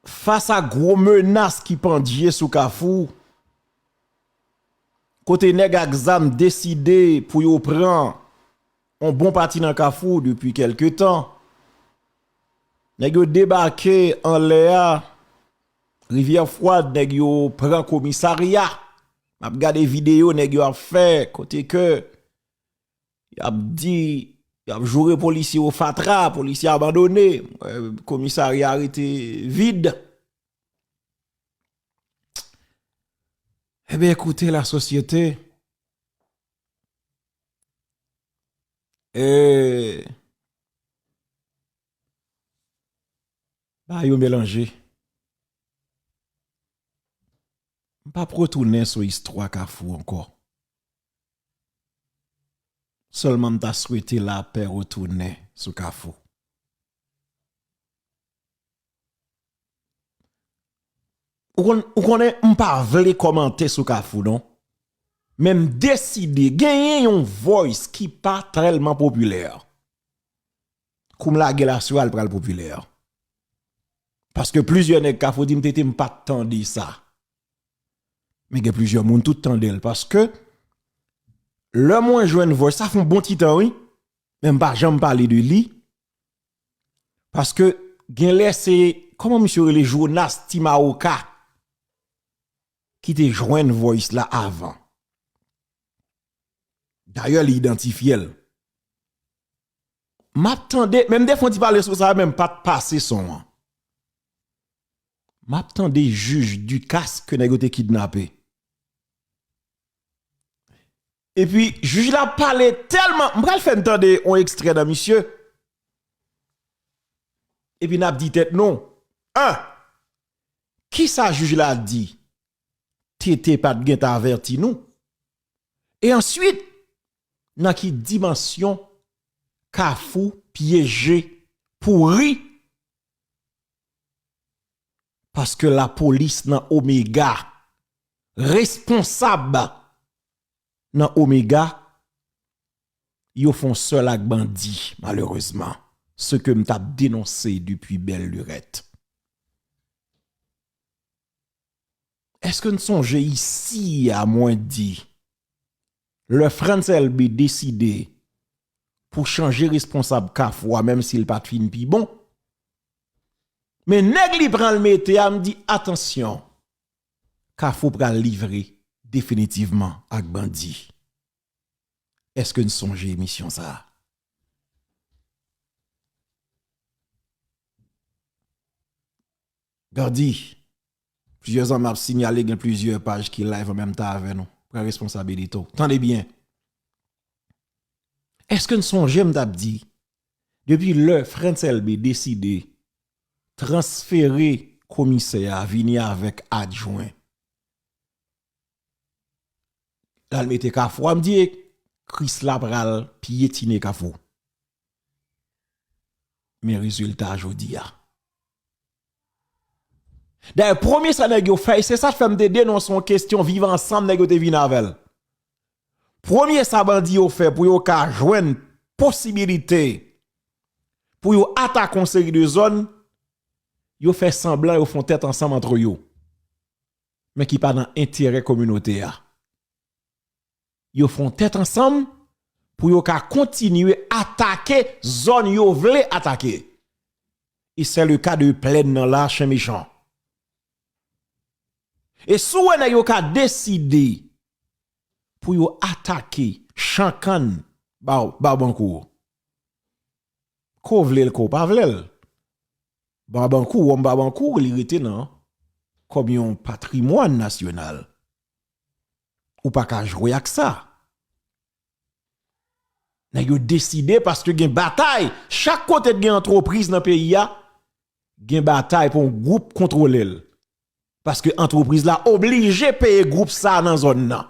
fas a gwo menas ki pandye sou Kafou, kote nèg ak zam deside pou yo pran yon bon pati nan Kafou depi kèlke tan, nèg yo debake anlè a, Rivyè Fwad, nèg yo pran komisarya. M ap gade videyo nèg yo ap fè, kote ke y ap di, y ap joure polisye yo fatra, polisye abandone, komisarya rete vid. Ebyen, ekoute, lasosyete, e, bagay yo melanje. M p ap retounen sou istwa Kafou ankò. Sèlman m ta swete lapè retounen sou Kafou. Ou konn, ou konnen m pa vle kòmante sou Kafou non. Men m deside genyen yon voice ki pa tèlman popilè. Kou m lage l aswè a, l pral popilè. Paske plizyè nèg Kafou di m, "Tete, m pa t tande sa." Men gen plizyè moun tout tande l. Paske lè mwen jwenn voice, sa fè yon bon ti tan, wi. Men m pa janm pale de li. Paske genlè se, kòman misye rele, Jonas Timaoka ki te jwenn voice la avan. Dayè, li idantifye l. M ap tande, menm defwa m ti pale sou sa, men m pa t pase son an. M ap tande jij Ducasse ke nèg yo te kidnape. Epi, jij la pale tèlman, m pral fè n tande yon ekstrè nan misye. Epi n ap di tèt nou, an, kisa jij la di? Tete pa t gentan avèti nou? E answit, nan ki dimansyon Kafou pyeje, pouri? Paske lapolis nan Omega, responsab nan Omega, yo fè yon sèl ak bandi, malerezman. Se ke m t ap denonse depi bèl lirèt. Èske n sonje isi a mwen di, lè Frantz Elbé deside pou chanje responsab Kafou a, menm si l pa t fin pi bon, men nèg li pran l mete a, m di, atansyon, Kafou pral livre definitivman ak bandi. Èske n sonje emisyon sa a? Gady, plizyè zanmi ap sinyale gen plizyè paj ki live an menm tan avè nou. Pran responsabilite w. Tande byen. Èske n sonje m t ap di, depi lè Frantz Elbé deside transfere komisè a vini avèk adjwen, l al mete Kafou a, m di, Krisla pral pyetine Kafou. Men rezilta jodi a. Dayè, premye sa nèg yo fè, e se sa k fè m te denonse yon kesyon Viv Ansanm nèg yo te vin avè l. Premye sa bandi yo fè pou yo ka jwenn posibilite pou yo atake yon seri de zòn, yo fè sanblan yo fè yon tèt ansanm antre yo, men ki pa nan enterè kominote a. Yo fè yon tèt ansanm pou yo ka kontinye atake zòn yo vle atake. E se le ka de plèn nan la, Chen Mechan. E si w wè nèg yo ka deside pou yo atake Chan Kann, Ba-, Babankou, ke w vle l, ke w pa vle l, Babankou, wòm Babankou, li rete nan, kòm yon patrimwàn nasyonal. Ou pa ka jwe ak sa. Nèg yo deside paske gen batay. Chak kote k gen antrepriz nan peyi a, gen batay pou yon gwoup kontwole l. Paske antrepriz la oblije peye gwoup sa nan zòn nan.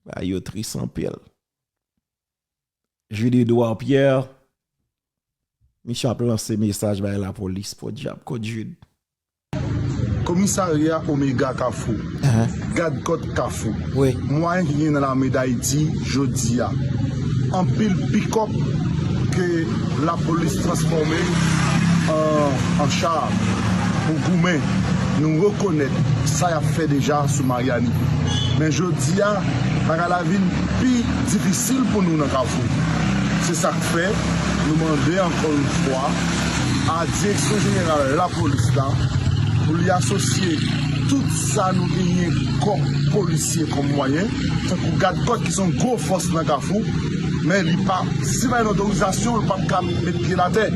Bagay yo tris anpil. Jude Edouard Pierre, misye ap lanse mesaj bay lapolis, podyab, kot Jude? Komisarya Omega Kafou, gad kòt Kafou, mwayen ki gen nan lame Dayiti jodi a. Anpil pikòp ke lapolis transfòme an, an cha pou goumen. Nou rekonèt sa y ap fè deja sou Maryani. Men jodi a, bagay la vin pi difisil pou nou nan Kafou. Se sa k fè, nou mande ankò yon fwa a Direksyon Jeneral Lapolis la pou li asosye tout sa nou genyen kòm polisye, kòm mwayen, tankou gad kòt ki se yon gwo fòs nan Kafou, men li pa, si pa gen otorizasyon, li p ap ka met pye l atè.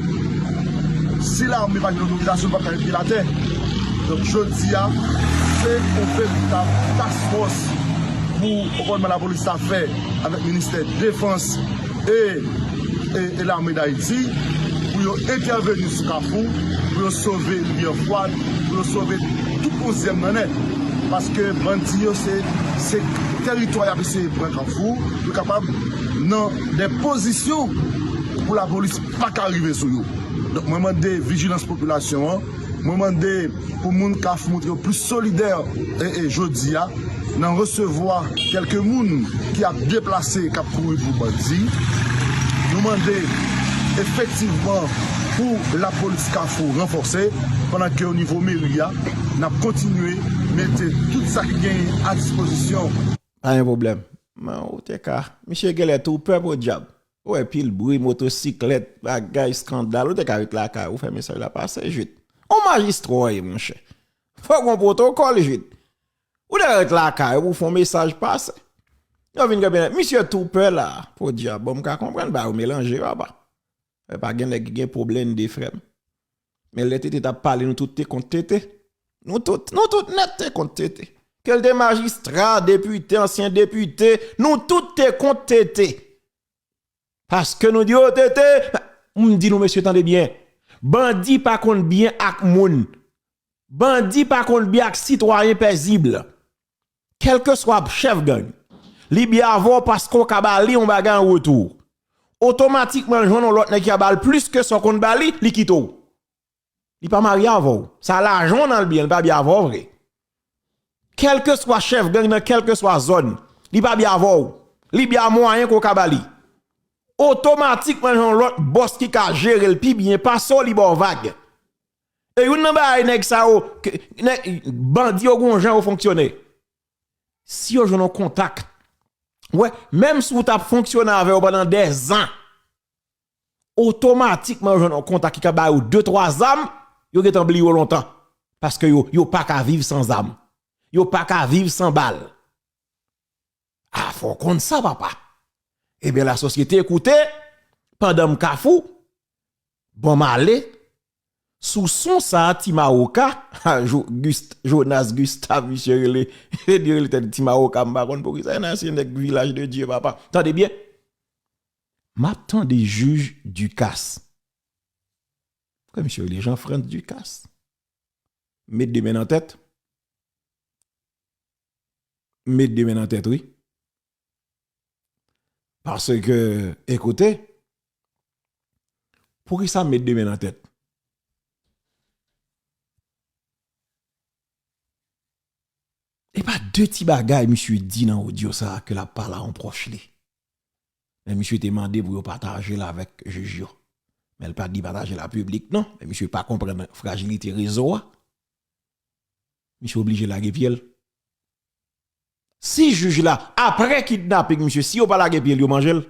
Si lame pa gen otorizasyon, l p ap ka met pye l atè. Donk, jodi a, se yon veritab task force pou, konprann mwen, lapolis ta fè avèk ministè defans e, e, e lame d Ayiti pou yo entèveni sou Kafou, pou yo sove Rivyè Fwad, pou yo sove tout onzyèm nan nèt. Paske bandi yo, se, se tèritwa y ap eseye pran Kafou, yo kapab nan de pozisyon pou lapolis pa ka rive sou yo. Donk, mwen mande vijilans popilasyon an, mwen mande pou moun Kafou montre yo plis solidè, e, e, jodi a, nan resevwa kèlke moun ki ap deplase, k ap kouri pou bandi. Nou mande efektivman pou lapolis Kafou ranfòse, pandan ke o nivo meri a, n ap kontinye mete tout sa ki genyen a dispozisyon. Pa gen pwoblèm. Men ou te ka, misye genlè tou pè podyab. Ou wè pil bri, motosiklèt, bagay, eskandal, ou te ka ret lakay ou fè mesaj la pase, Jit. On majistra w ye, monchè. Fòk gon pwotokòl, Jit. Ou te ka ret lakay ou pou fè on mesaj pase. Yo vin kanpe, misye tou pè la, podyab, bon, m ka konprann, ba yo melanje, papa. E pa gen nèg ki gen pwoblèm de frè m. Men lè Tete t ap pale, nou tout te kont Tete. Nou tout, nou tout nèt te kont Tete. Ke l te majistra, depite, ansyen depite, nou tout te kont Tete. Paske nou di, o Tete, m di nou, mesye, tande byen. Bandi pa konn byen ak moun. Bandi pa konn byen ak sitwayen pezib. Kèlkeswa chèf gang, li byen avè w paske w ka ba li yon bagay an retou. Otomatikman, l jwenn yon lòt nèg ki ka ba l plis ke sa w konn ba li, li kite w. Li pa marye avè w. Sa lajan w nan l byen, li pa byen avè w vre. Kèlkeswa chèf gang nan kèlkeswa zòn, li pa byen avè w. Li byen a mwayen ke w ka ba li. Otomatikman, l jwenn yon lòt bòs ki ka jere l pi byen pase w, li ba w vag. E youn nan bagay nèg sa yo, ke, nèg, bandi yo gon jan yo fonksyone. Si yo jwenn yon kontak, wè, menm si w t ap fonksyone avè yo pandan dèzan, otomatikman yo jwenn yon kontak ki ka ba yo de, twa zam, yo gentan bliye w lontan. Paske yo, yo pa ka viv san zam. Yo pa ka viv san bal. A, fò w konn sa, papa. Ebyen, lasosyete, koute, pandan m Kafou, bon, m ale, sou son sa a, Ti Mawoka, a, Jo-, Gust-, Jonas Gustave, misye rele, li rele tèt Ti Mawoka, m pa konn poukisa, nan se nèg Vilaj de Dye, papa. Tande byen. M ap tande jij Ducasse. Frè, misye rele Jean Frantz Ducasse. Met de men nan tèt. Met de men nan tèt, wi. Paske, ekoute, poukisa met de men nan tèt? E pa de ti bagay misye di nan odyo sa a ke l ap pale a yon pwòch li. Men misye te mande pou yo pataje l avèk jij yo. Men l pa t di pataje l a piblik non. Men misye pa konprann frajilite rezo a. Misye oblije lage pye l. Si jij la, apre kidnaping misye, si yo pa lage pye l, yo manje l.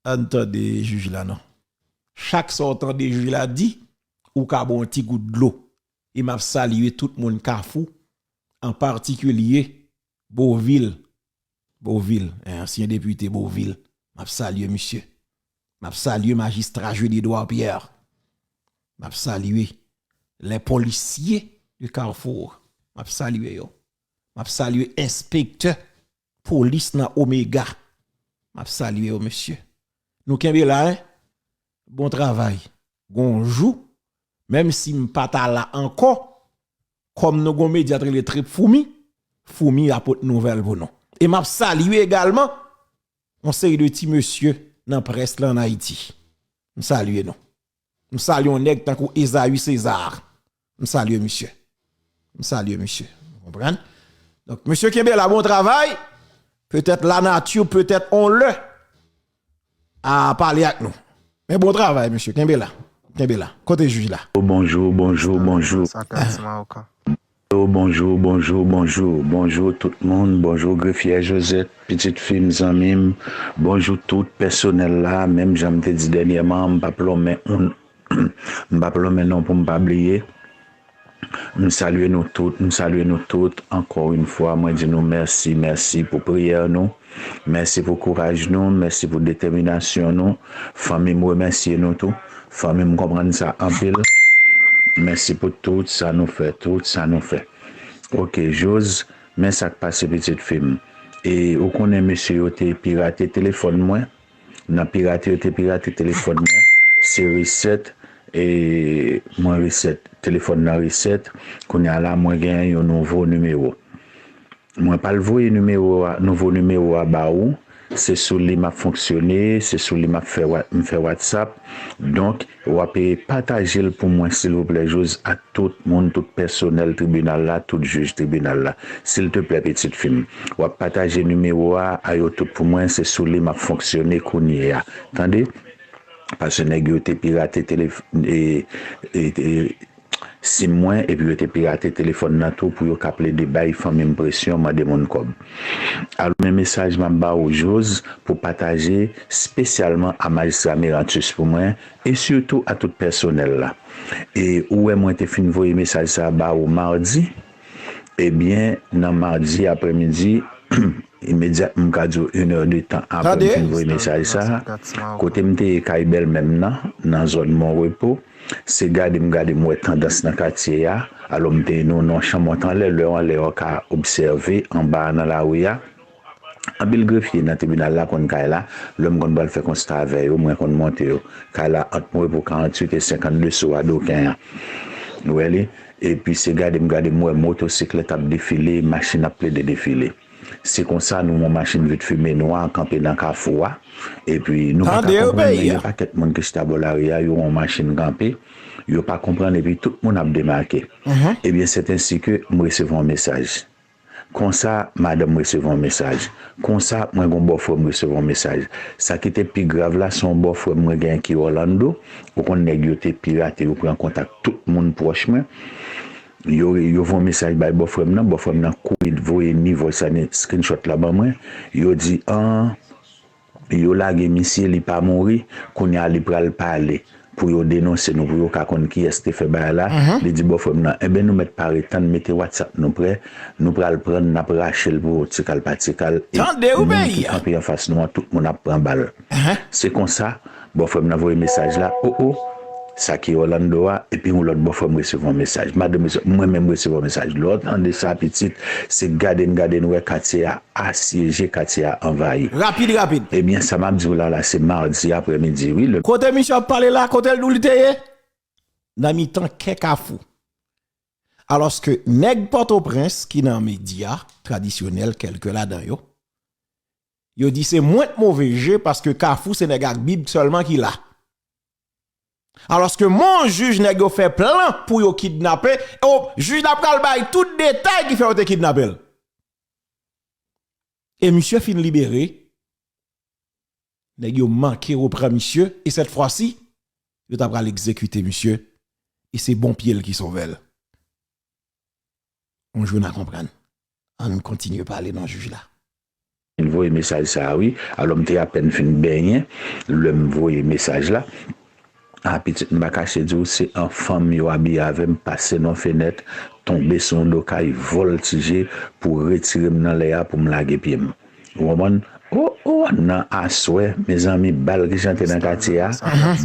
Ann tande jij la non. Chak sa w tande jij la di, ou ka ba w yon ti gout dlo. E m ap salye tout moun Kafou, an patikilye Beauvil. Beauvil, en, ansyen depite Beauvil. M ap salye misye. M ap salye majistra Jude Edouard Pierre. M ap salye les policiers du Carrefour. M ap salye yo. M ap salye enspektè polis nan Omega. M ap salye yo, mesye. Nou kenbe la, en. Bon travay. Gon jou, menm si m pa ta la ankò, kòm nou gon medya k rele Trip Foumi, Foumi ap pot nouvèl pou nou. E m ap salye egalman yon seri de ti mesye nan près la ann Ayiti. M salye nou. M salye yon nèg tankou Esaü César. M salye misye. M salye misye. Ou konprann? Donk, mesye kenbe la, bon travay. Petèt lanati, petèt on lè a pale ak nou. Men bon travay, mesye. Kenbe la. Kenbe la. Kote jij la? Bonjou, bonjou, bonjou. Sa ka ti Mawoka. Bonjou, bonjou, bonjou, bonjou tout moun, bonjou Grefyè Josette, pitit fi m, zanmi m, bonjou tout pèsonèl la, menm jan m te di dènyèman, m p ap lonmen, m p ap lonmen non pou m pa bliye. M salye nou tout, m salye nou tout. Encore une fois, mwen di nou mèsi, mèsi pou priyè nou. Mèsi pou kouraj nou, mèsi pou detèminasyon nou. Fanmi m remèsye nou tou. Fanmi m konprann sa anpil. Mèsi pou tout sa nou fè, tout sa nou fè. Ok, Jose, men sa k pase pitit fi m. E ou konnen mesye yo te pirate telefòn mwen. Nan pirate yo te pirate telefòn mwen, se reset, e mwen reset, telefòn nan reset. Kounye a la, mwen gen yon nouvo nimewo. Mwen pral voye nimewo a, nouvo nimewo a ba ou. Se sou li m ap fonksyone, se sou li m ap fè, m fè WhatsApp. Donk, w ap pataje l pou mwen, silvouplè, Jose, ak tout moun, tout pèsonèl tribinal la, tout jij tribinal la. Silteplè, pitit fi m, w ap pataje nimewo a, a yo tout pou mwen, se sou li m ap fonksyone kounye a. Tande? Paske nèg yo te pirate telef-, e, e, e, sim mwen, epi yo te pirate telefòn nan tou pou yo ka plede bay fanmi m presyon, mande moun kòb. Alò, men mesaj m ap ba ou, Jose, pou pataje espesyalman a Majistra Merantus pou mwen, e sitou a tout pèsonèl la. E ou wè mwen te fin voye mesaj sa a ba ou madi, ebyen, nan madi aprèmidi, imedyat, m ka di w, inè de tan apre m fin voye mesaj sa a, kote m te ye kay bèlmè m nan, nan zòn Mon Repos, se gade m gade m wè tandans nan katye a, alò m te ye nan yon chanm anlè, lè w anlè w ka obsève anba a nan lari a. Anpil grefye nan tribinal la konn kay la, lè m konn pral fè konsta avè yo, mwen konn monte yo. Kay la ant Mon Repos karanntuit e senkannde sou Adoken an. Ou wè li? Epi se gade m gade m wè motosiklèt ap defile, machin ap plede defile. Se konsa nou wè yon machin vit fimen nwa kanpe nan kafou a. Epi nou pa ka konprann, men gen yon pakèt moun ki chita bò lari a, yo wè yon machin kanpe, yo pa konprann, epi tout moun ap demake. Ebyen, se ensi ke m resevwa yon mesaj. Konsa, madanm m resevwa yon mesaj. Konsa, mwen gen yon bòfrè m resevwa yon mesaj. Sa ki te pi grav la, se yon bòfrè m mwen genyen ki Orlando. Ou konn nèg yo te pirate, yo pran kontak tout moun pwòch mwen. Yo, yo voye yon mesaj bay bòfrè m nan, bòfrè m nan kouri voye ni vòy sa ni screenshot la ban mwen. Yo di, an, yo lage misye, li pa mouri, kounye a li pral pale pou yo denonse nou, pou yo ka konn kiyès te fè bagay la. Li di bòfrè m nan, enben nou mèt pare tann, mete WhatsApp nou prè, nou pral pran l, n ap rache l pou tikal pa tikal. E moun ki kanpe anfas nou an, tout moun ap pran bal. Se konsa, bòfrè m nan voye mesaj la, o, o, sa ki Orlando a, epi yon lòt bòfrè m resevwa yon mesaj. Madanm resevwa, mwen menm resevwa yon mesaj. Lè w tande sa, pitit, se gade n gade n wè katye a asyeje, katye a anvayi. Rapid, rapid. Ebyen, sa m ap di w la, la, se madi aprèmidi, wi. Lè kote misye ap pale la, kote l di w li te ye? Nan mitan kè kafou. Alòske nèg Pòtoprens ki nan medya tradisyonèl, kèlke ladan yo, yo di se mwent move je paske kafou se nèg ak bib sèlman ki la. Alòske men yon jij nèg yo fè plan pou yo kidnape, o, jij la pral bay tout detay ki fè yo te kidnape l. E misye fin libere, nèg yo manke reprann misye, e sèt fwa si, yo ta pral egzekite misye, e se bon pye l ki sove l. On jou n a konprann. Ann kontinye pale nan jij la. M voye mesaj sa a, wi. Alò, m te apèn fin benyen lè m voye mesaj la. A, pitit, m pa kache di w, se an fanm yo abiye avè m, pase nan fenèt, tonbe sou yon do kay, vòltije pou retire m nan lè a, pou m lage pye m. Ou konprann? O, o, nan aswè, mezanmi, bal ki chante nan katye a,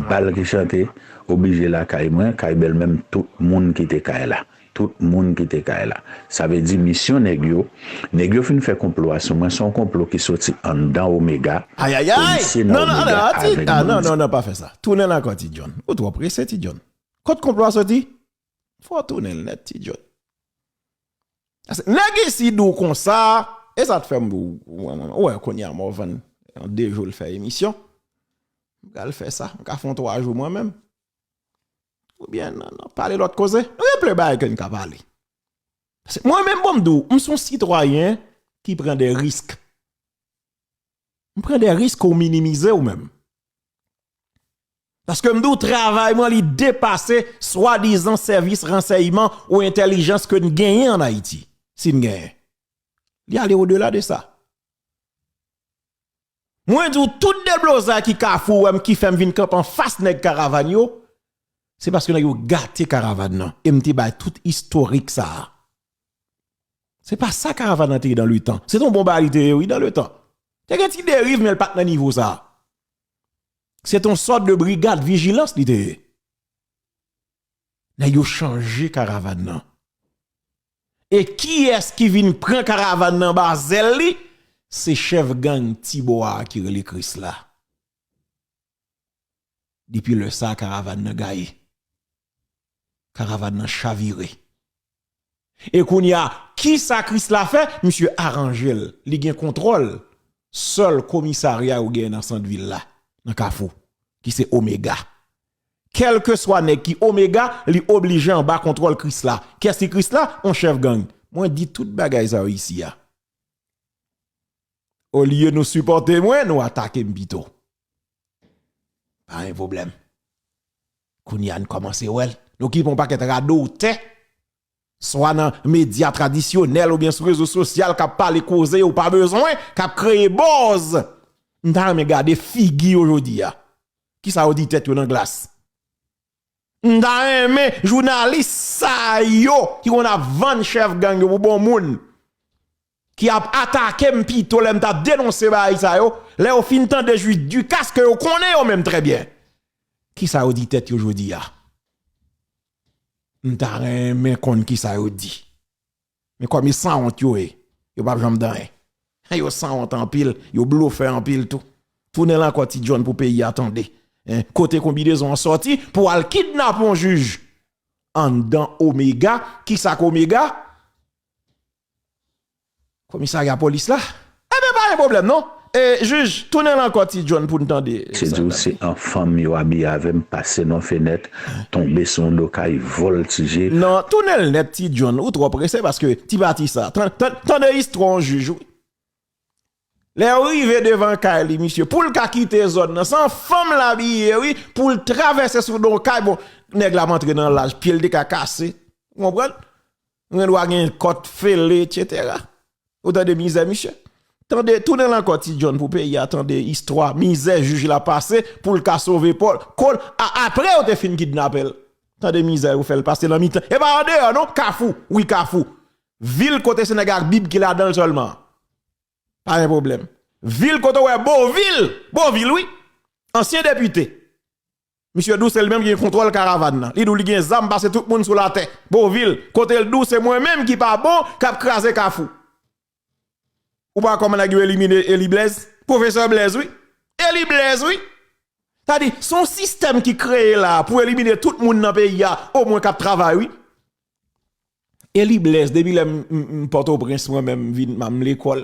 bal ki chante, oblije lakay mwen, kay bèlmè m, tout moun kite kay la. Tout moun kite kay la. Sa vle di misyon nèg yo, nèg yo fin fè konplo a sou mwen, se yon konplo ki soti anndan Omega. Ayayay! Polisye nan Omega avèk bandi. Non, non, non, pa fè sa. Tounen l ankò, Ti John. Ou twò prese, Ti John. Kot konplo a soti? Fò w tounen l nèt, Ti John. Paske nèg isi di w konsa, e sa t fè m, ou wè, kounye a Morvan, an de jou l fè emisyon. M pral fè sa, m ka fè yon twa jou mwen menm. Oubyen nan, nan pale lòt koze. Reple bagay ke n ka pale. Paske mwen menm, bon, m di w, m se yon sitwayen ki pran de risk. M pran de risk ou minimize ou menm. Paske m di w, travay mwen, li depase swadizan sèvis ransèyman ou entèlijans ke n genyen ann Ayiti. Si n genyen. Li ale odela de sa. Mwen di w, tout deblozay ki Kafou wè m, ki fè m vin kanpe anfas nèg karavàn yo, Se paske nèg yo gate karavàn nan. E m te bay tout istorik sa a. Se pa sa karavàn nan te ye nan letan. Se t on bon bagay li te ye, wi, nan letan. Te gen ti deriv, men l pa t nan nivo sa a. Se t on sòt de brigad vijilans li te ye. Nèg yo chanje karavàn nan. E kiyès ki vin pran karavàn nan ba zèl li? Se chèf gang Tibò a ki rele Krisla. Depi lè sa a, karavàn nan gaye. Karavàn nan chavire. E kounye a, kisa Krisla fè? Misye aranje l. Li gen kontwòl sèl komisarya yo genyen nan sant vil la, nan Kafou, ki se Omega. Kèlkeswa nèg ki Omega, li oblije anba kontwòl Krisla. Kiyès ki Krisla? On chèf gang. Mwen di tout bagay sa yo isi a. Olye nou sipòte mwen, nou atake m pito. Pa gen pwoblèm. Kounye a n kòmanse wè l. Nou okipe yon pakèt radotè, swa nan medya tradisyonèl oubyen sou rezo sosyal k ap pale koze yo pa bezwen, k ap kreye buzz. M ta renmen gade figi yo jodi a. Kisa yo di tèt yo nan glas? M ta renmen jounalis sa yo ki konn ap vann chèf gang yo pou bon moun, ki ap atake m pito lè m t ap denonse bagay sa yo, lè yo fin tande jij Ducasse ke yo konnen yo menm trè byen. Kisa yo di tèt yo jodi a? M ta renmen konn kisa yo di. Men kòm e sanwont yo ye, yo p ap janm di anyen. Yo sanwont anpil, yo blofè anpil tou. Tounen l ankò Ti John pou peyi a tande. Hein, kote konbinezon an sòti pou al kidnape yon jij anndan Omega? Kisa k Omega? Komisarya polis la? Enben, pa gen pwoblèm non. E, jij, tounen l ankò Ti John pou n tande. Se di w se an fanm yo abiye avè m, pase nan fenèt, tonbe sou yon do kay, vòltije. Non, tounen l nèt Ti John, ou twò prese paske ti pati sa. Tan- tan- Tande istwa yon jij, wi. Lè yo rive devan kay li, misye, pou l ka kite zòn nan, se an fanm l abiye, wi, pou l travèse sou do kay, bon, nèg la antre nan laj, pye l te ka kase, ou konprann? Ou gen dwa gen kòt fele, etsetera. Ou tande mizè misye? Tande, tounen l ankò Ti John pou peyi a tande istwa mizè jij la pase pou l ka sove po l, kò l, a- apre yo te fin kidnape l. Tande mizè yo fè l pase nan mitan. E pa andeyò non, Kafou, wi Kafou. Vil kote se nèg ak Bib ki ladan l sèlman. Pa gen pwoblèm. Vil kote w wè Bovil, Bovil wi. Ansyen depite. Misye di w se li menm ki gen kontwòl karavàn nan. Li di w li gen zam pase tout moun sou latè. Bovil, kote l di w se mwen menm ki pa bon, k ap kraze Kafou. Ou pa wè kòman nèg yo elimine Eli Blaise? Pwofesè Blaise, wi. Eli Blaise, wi. Sa di, se yon sistèm ki kreye la pou elimine tout moun nan peyi a, omwen k ap travay, wi. Eli Blaise, depi lè m, m, m Pòtoprens, mwen menm, m vin, m lekòl,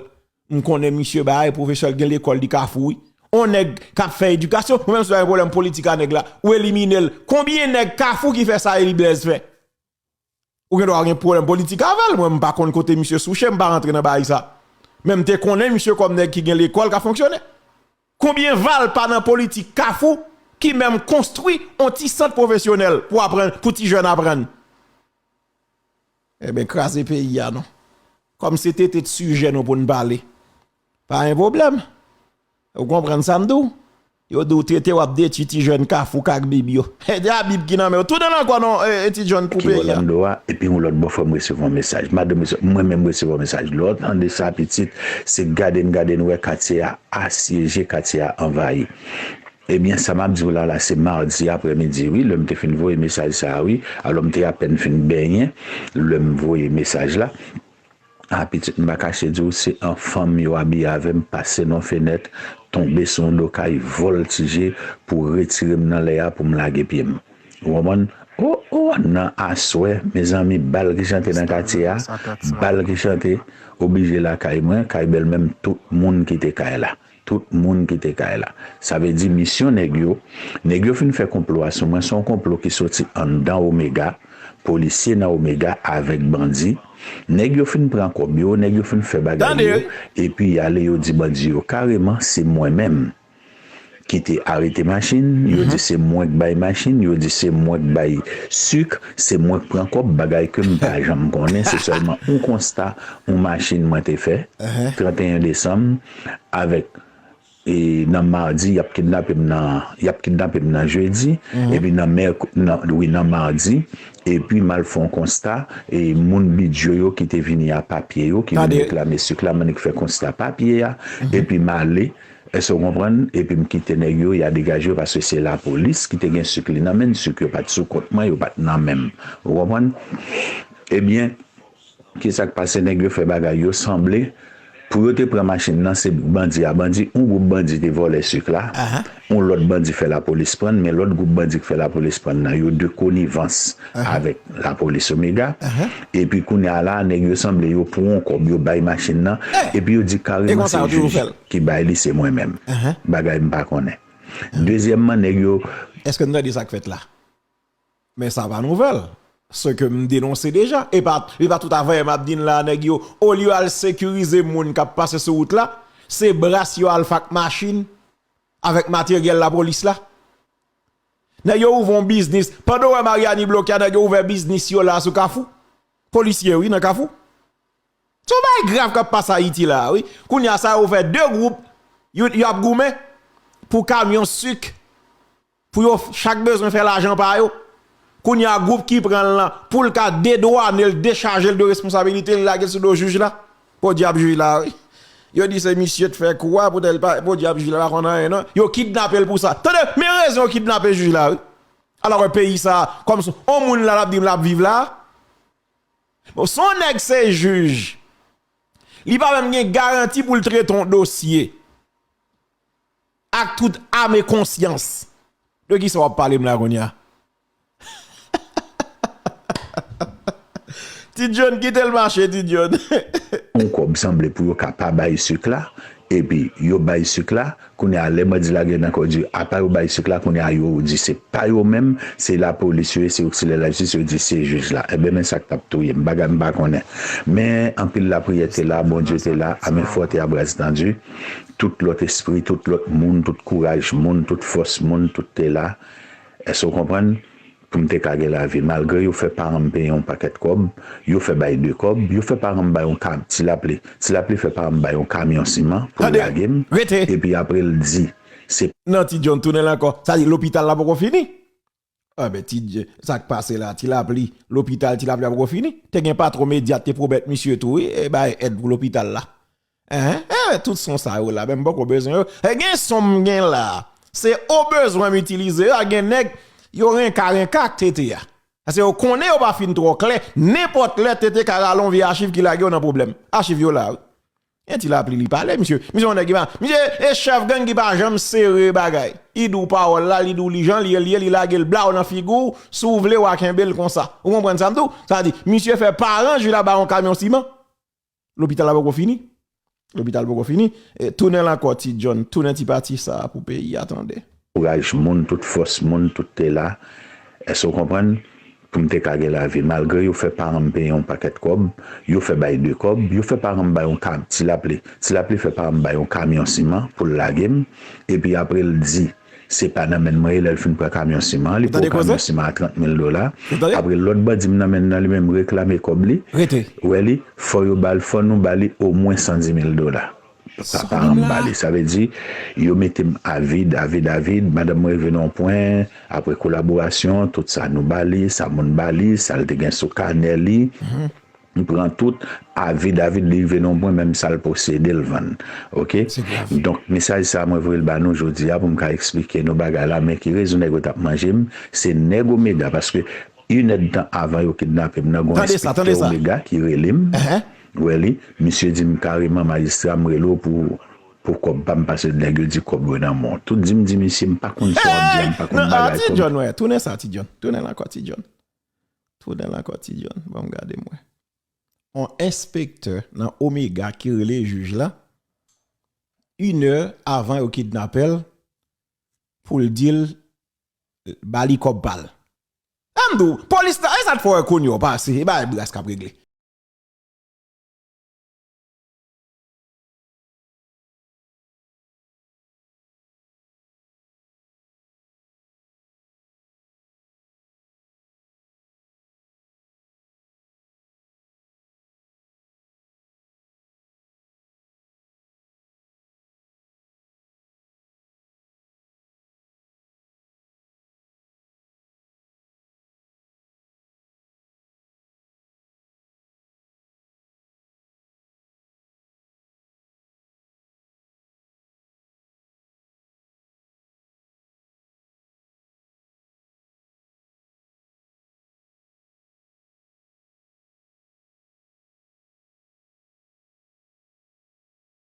m konnen misye bay, pwofesè l gen lekòl di Kafou, wi. On nèg k ap fè edikasyon, ou menm si w pa gen pwoblèm politik a nèg la, ou elimine l. Konbyen nèg Kafou ki fè sa Eli Blaise fè? Ou gen dwa gen pwoblèm politik avè l, mwen m pa konn kote misye souche, m pa rantre nan bagay sa. Men m te konnen misye kòm nèg ki gen lekòl k ap fonksyone. Konbyen valpa nan politik Kafou ki menm konstwi on ti sant pwofesyonèl pou aprann, pou ti jèn aprann? Enben, kraze peyi a non. Kòm se tete t sijè nou pou n pale. Pa gen pwoblèm. Ou konprann sa m di w? Yo di w tete w ap detwi ti jèn Kafou k ak Bib yo. E de a Bib ki nan men w. Tounen l ankò non, e, e ti John pou peyi a. Ki Orlando a, epi yon lòt bò frè m resevwa yon mesaj. Madanm resevwa, mwen menm resevwa yon mesaj. Lè w tande sa pitit, se gade n gade n wè katye a asyeje, katye a anvayi. Ebyen, sa m ap di w la, la, se madi aprèmidi, wi, lè m te fin voye mesaj sa a, wi. Alò, m te apèn fin benyen, lè m voye mesaj la. A, pitit, m pa kache di w, se an fanm yo abiye avè m, pase nan fenèt, tonbe sou yon do kay, vòltije pou retire m nan lè a, pou m lage pye m. Ou konprann? O, o, nan aswè, mezanmi, bal ki chante nan katye a, bal ki chante, oblije lakay mwen, kay bèlmè m, tout moun kite kay la. Tout moun kite kay la. Sa vle di misyon nèg yo, nèg yo fin fè konplo a sou mwen, se yon konplo ki soti anndan Omega, polisye nan Omega avèk bandi. Nèg yo fin pran kòb yo, nèg yo fin fè bagay yo, epi y ale yo di bandi yo kareman, se mwen menm ki te arete machin, yo di se mwen k bay machin, yo di se mwen k bay sik, se mwen k pran kòb, bagay ke m pa janm konnen, se sèlman yon konsta, yon machin mwen te fè, tranteyen desanm, avèk e nan madi, y ap kidnape m nan, y ap kidnape m nan jedi, epi nan mèk, nan, wi, nan madi, epi m al fè yon konsta, e moun Bidjo yo ki te vini a papye yo, ki vin reklame sik la, m annik fè konsta papye a, epi m ale, èske w konprann? Epi m kite nèg yo, y a degaje yo, paske se lapolis ki te gen sik li nan men n, sik yo pa t sou kont mwen, yo pa t nan men m. Ou konprann? Ebyen, Kisa k pase? Nèg yo fè bagay yo sanble. Pou yo te pran machin nan, se bandi a bandi, yon gwoup bandi te vòlè sik la, yon lòt bandi fè lapolis pran l, men lòt gwoup bandi k fè lapolis pran l nan, yo de konivans avèk lapolis Omega. Epi kounye a la, nèg yo sanble yo pran yon kòb, yo bay machin nan, epi yo di kareman se jij ki bay li, se mwen menm. Bagay m pa konnen. Dezyèmman, nèg yo Èske n tande sa k fèt la? Men sa pa nouvèl. Se ke m denonse deja. E pa, e pa tout afè m ap di n la, nèg yo, olye al sekirize moun k ap pase sou wout la, se bras yo al fè ak machin avèk materyèl lapolis la. Nèg yo ouvè yon biznis. Pandan w wè Mariani bloke a, nèg yo ouvè biznis yo la sou Kafou. Polisye, wi, nan Kafou. Se yon bagay grav k ap pase Ayiti la, wi. Kounye a sa yo fè de gwoup, yo, yo ap goumen pou kamyon sik, pou yo chak bezwen fè lajan pa yo. Kounye a gwoup ki pran l lan, pou l ka dedwane l, dechaje l de responsabilite l, lage l sou do jij la. Podyab jij la, wi. Yo di se misye t fè kou a, poutèt pa, podyab jij la pa konn anyen, non. Yo kidnape l pou sa. Tande, men rezon yo kidnape jij la, wi. Alò ke peyi sa, kòm se yon moun la, l ap di m l ap viv la. Bon, se yon nèg se jij. Li pa menm gen garanti pou l trete yon dosye ak tout ame konsyans. De kisa w ap pale m la kounye a? Ti John, kite l mache, Ti John. Yon kòb sanble pou yo ka pa bay sik la, epi yo bay sik la, kounye a lè bandi lage nan kò di, apa yo bay sik la, kounye a yo di se pa yo menm, se lapolis yo ye, se yo ki se lè lajistis, yo di se jij la. Enben, men sa k t ap touye m, bagay m pa konnen. Men anpil lapriyè te la, Bondye te la, a men fòte a bras tandi. Tout lòt espri, tout lòt moun, tout kouraj moun, tout fòs moun, tout te la. Èske w konprann? Pou m te ka gen lavi. Malgre yo fè paran m peye yon pakèt kòb, yo fè bay de kòb, yo fè paran m bay yon kam, Ti Lapli. Ti Lapli fè paran m bay yon kamyon siman pou l lage m. Epi apre l di, se. Non, Ti John, tounen l ankò. Sa di lopital la poko fini. A ben, Ti J-, sa k pase la, Ti Lapli, lopital Ti Lapli la poko fini. Te gen patwon medya te pwomèt misye tou, wi, e bay èd pou lopital la. Enhen, enhen, tout son sa yo la, men m poko bezwen yo. E gen son m gen la, se o bezwen m itilize yo, a gen nèg, yo renka, renka ak T T a. Paske yo konnen yo pa fin twò klè, nenpòt lè T T ka rale yon vye achiv ki lage yo nan pwoblèm. Achiv yo la, wi. Gen Ti Lapli li pale, misye, misye yon nèg ki pa, misye, e chèf gang ki pa janm sere bagay. Li di w pawòl la, li di w li jan li ye, li ye, li lage l blaw nan figi w, si w vle w a kenbe l konsa. Ou konprann sa m di w? Sa di, misye fè paran jij la ba yon kamyon siman. Lopital la poko fini. Lopital poko fini. E, tounen l ankò, Ti John. Tounen ti pati sa a pou peyi a, tande. Kouraj moun, tout fòs moun, tout te la. Èske w konprann? Pou m te ka gen lavi. Malgre yo fè paran m peye yon pakèt kòb, yo fè bay de kòb, yo fè paran m bay yon kam, Ti Lapli. Ti Lapli fè paran m bay yon kamyon siman pou l lage m. Epi apre l di, Se pa nan men mwen ye lè l fin pran kamyon siman an, li pran kamyon siman a trant mil dola. Apre lòt bandi m nan men nan li menm reklame kòb li. Ou wè li, fò yo ba l, fò nou ba li omwen san di mil dola. Papa an m ba li. Sa vle di, yo mete m avid, avid, avid. Madanm mwen rive nan yon pwen, apre kolaborasyon, tout sa nou ba li, sa moun ba li, sa l te gen sou kanè li. M pran tout, avid, avid, li rive nan yon pwen, menm sa l posede, l vann. Oke? Donk, mesaj sa a, mwen voye l ba nou jodi a pou m ka eksplike nou bagay la, men ki rezon nèg yo t ap manje m, se nèg Omega, paske inèdtan avan yo kidnape m nan, gen yon enspektè Omega ki rele m. Ou wè li, misye di m kareman, majistra, m rele w pou, pou kòb pa m, paske nèg yo di kòb yo nan men w. Tout di m, di misye, m pa konn sa w ap di a, m pa konn bagay kòb. Ti John, wè, tounen sa, Ti John. Tounen l ankò, Ti John. Tounen l ankò, Ti John. Ban m gade m wè. On enspektè nan Omega ki rele jij la, inè avan yo kidnape l, pou l di l ba li kòb pa l. An m di w, polis la, e sa t fè w wè kounye a w pase, e bagay bras k ap regle.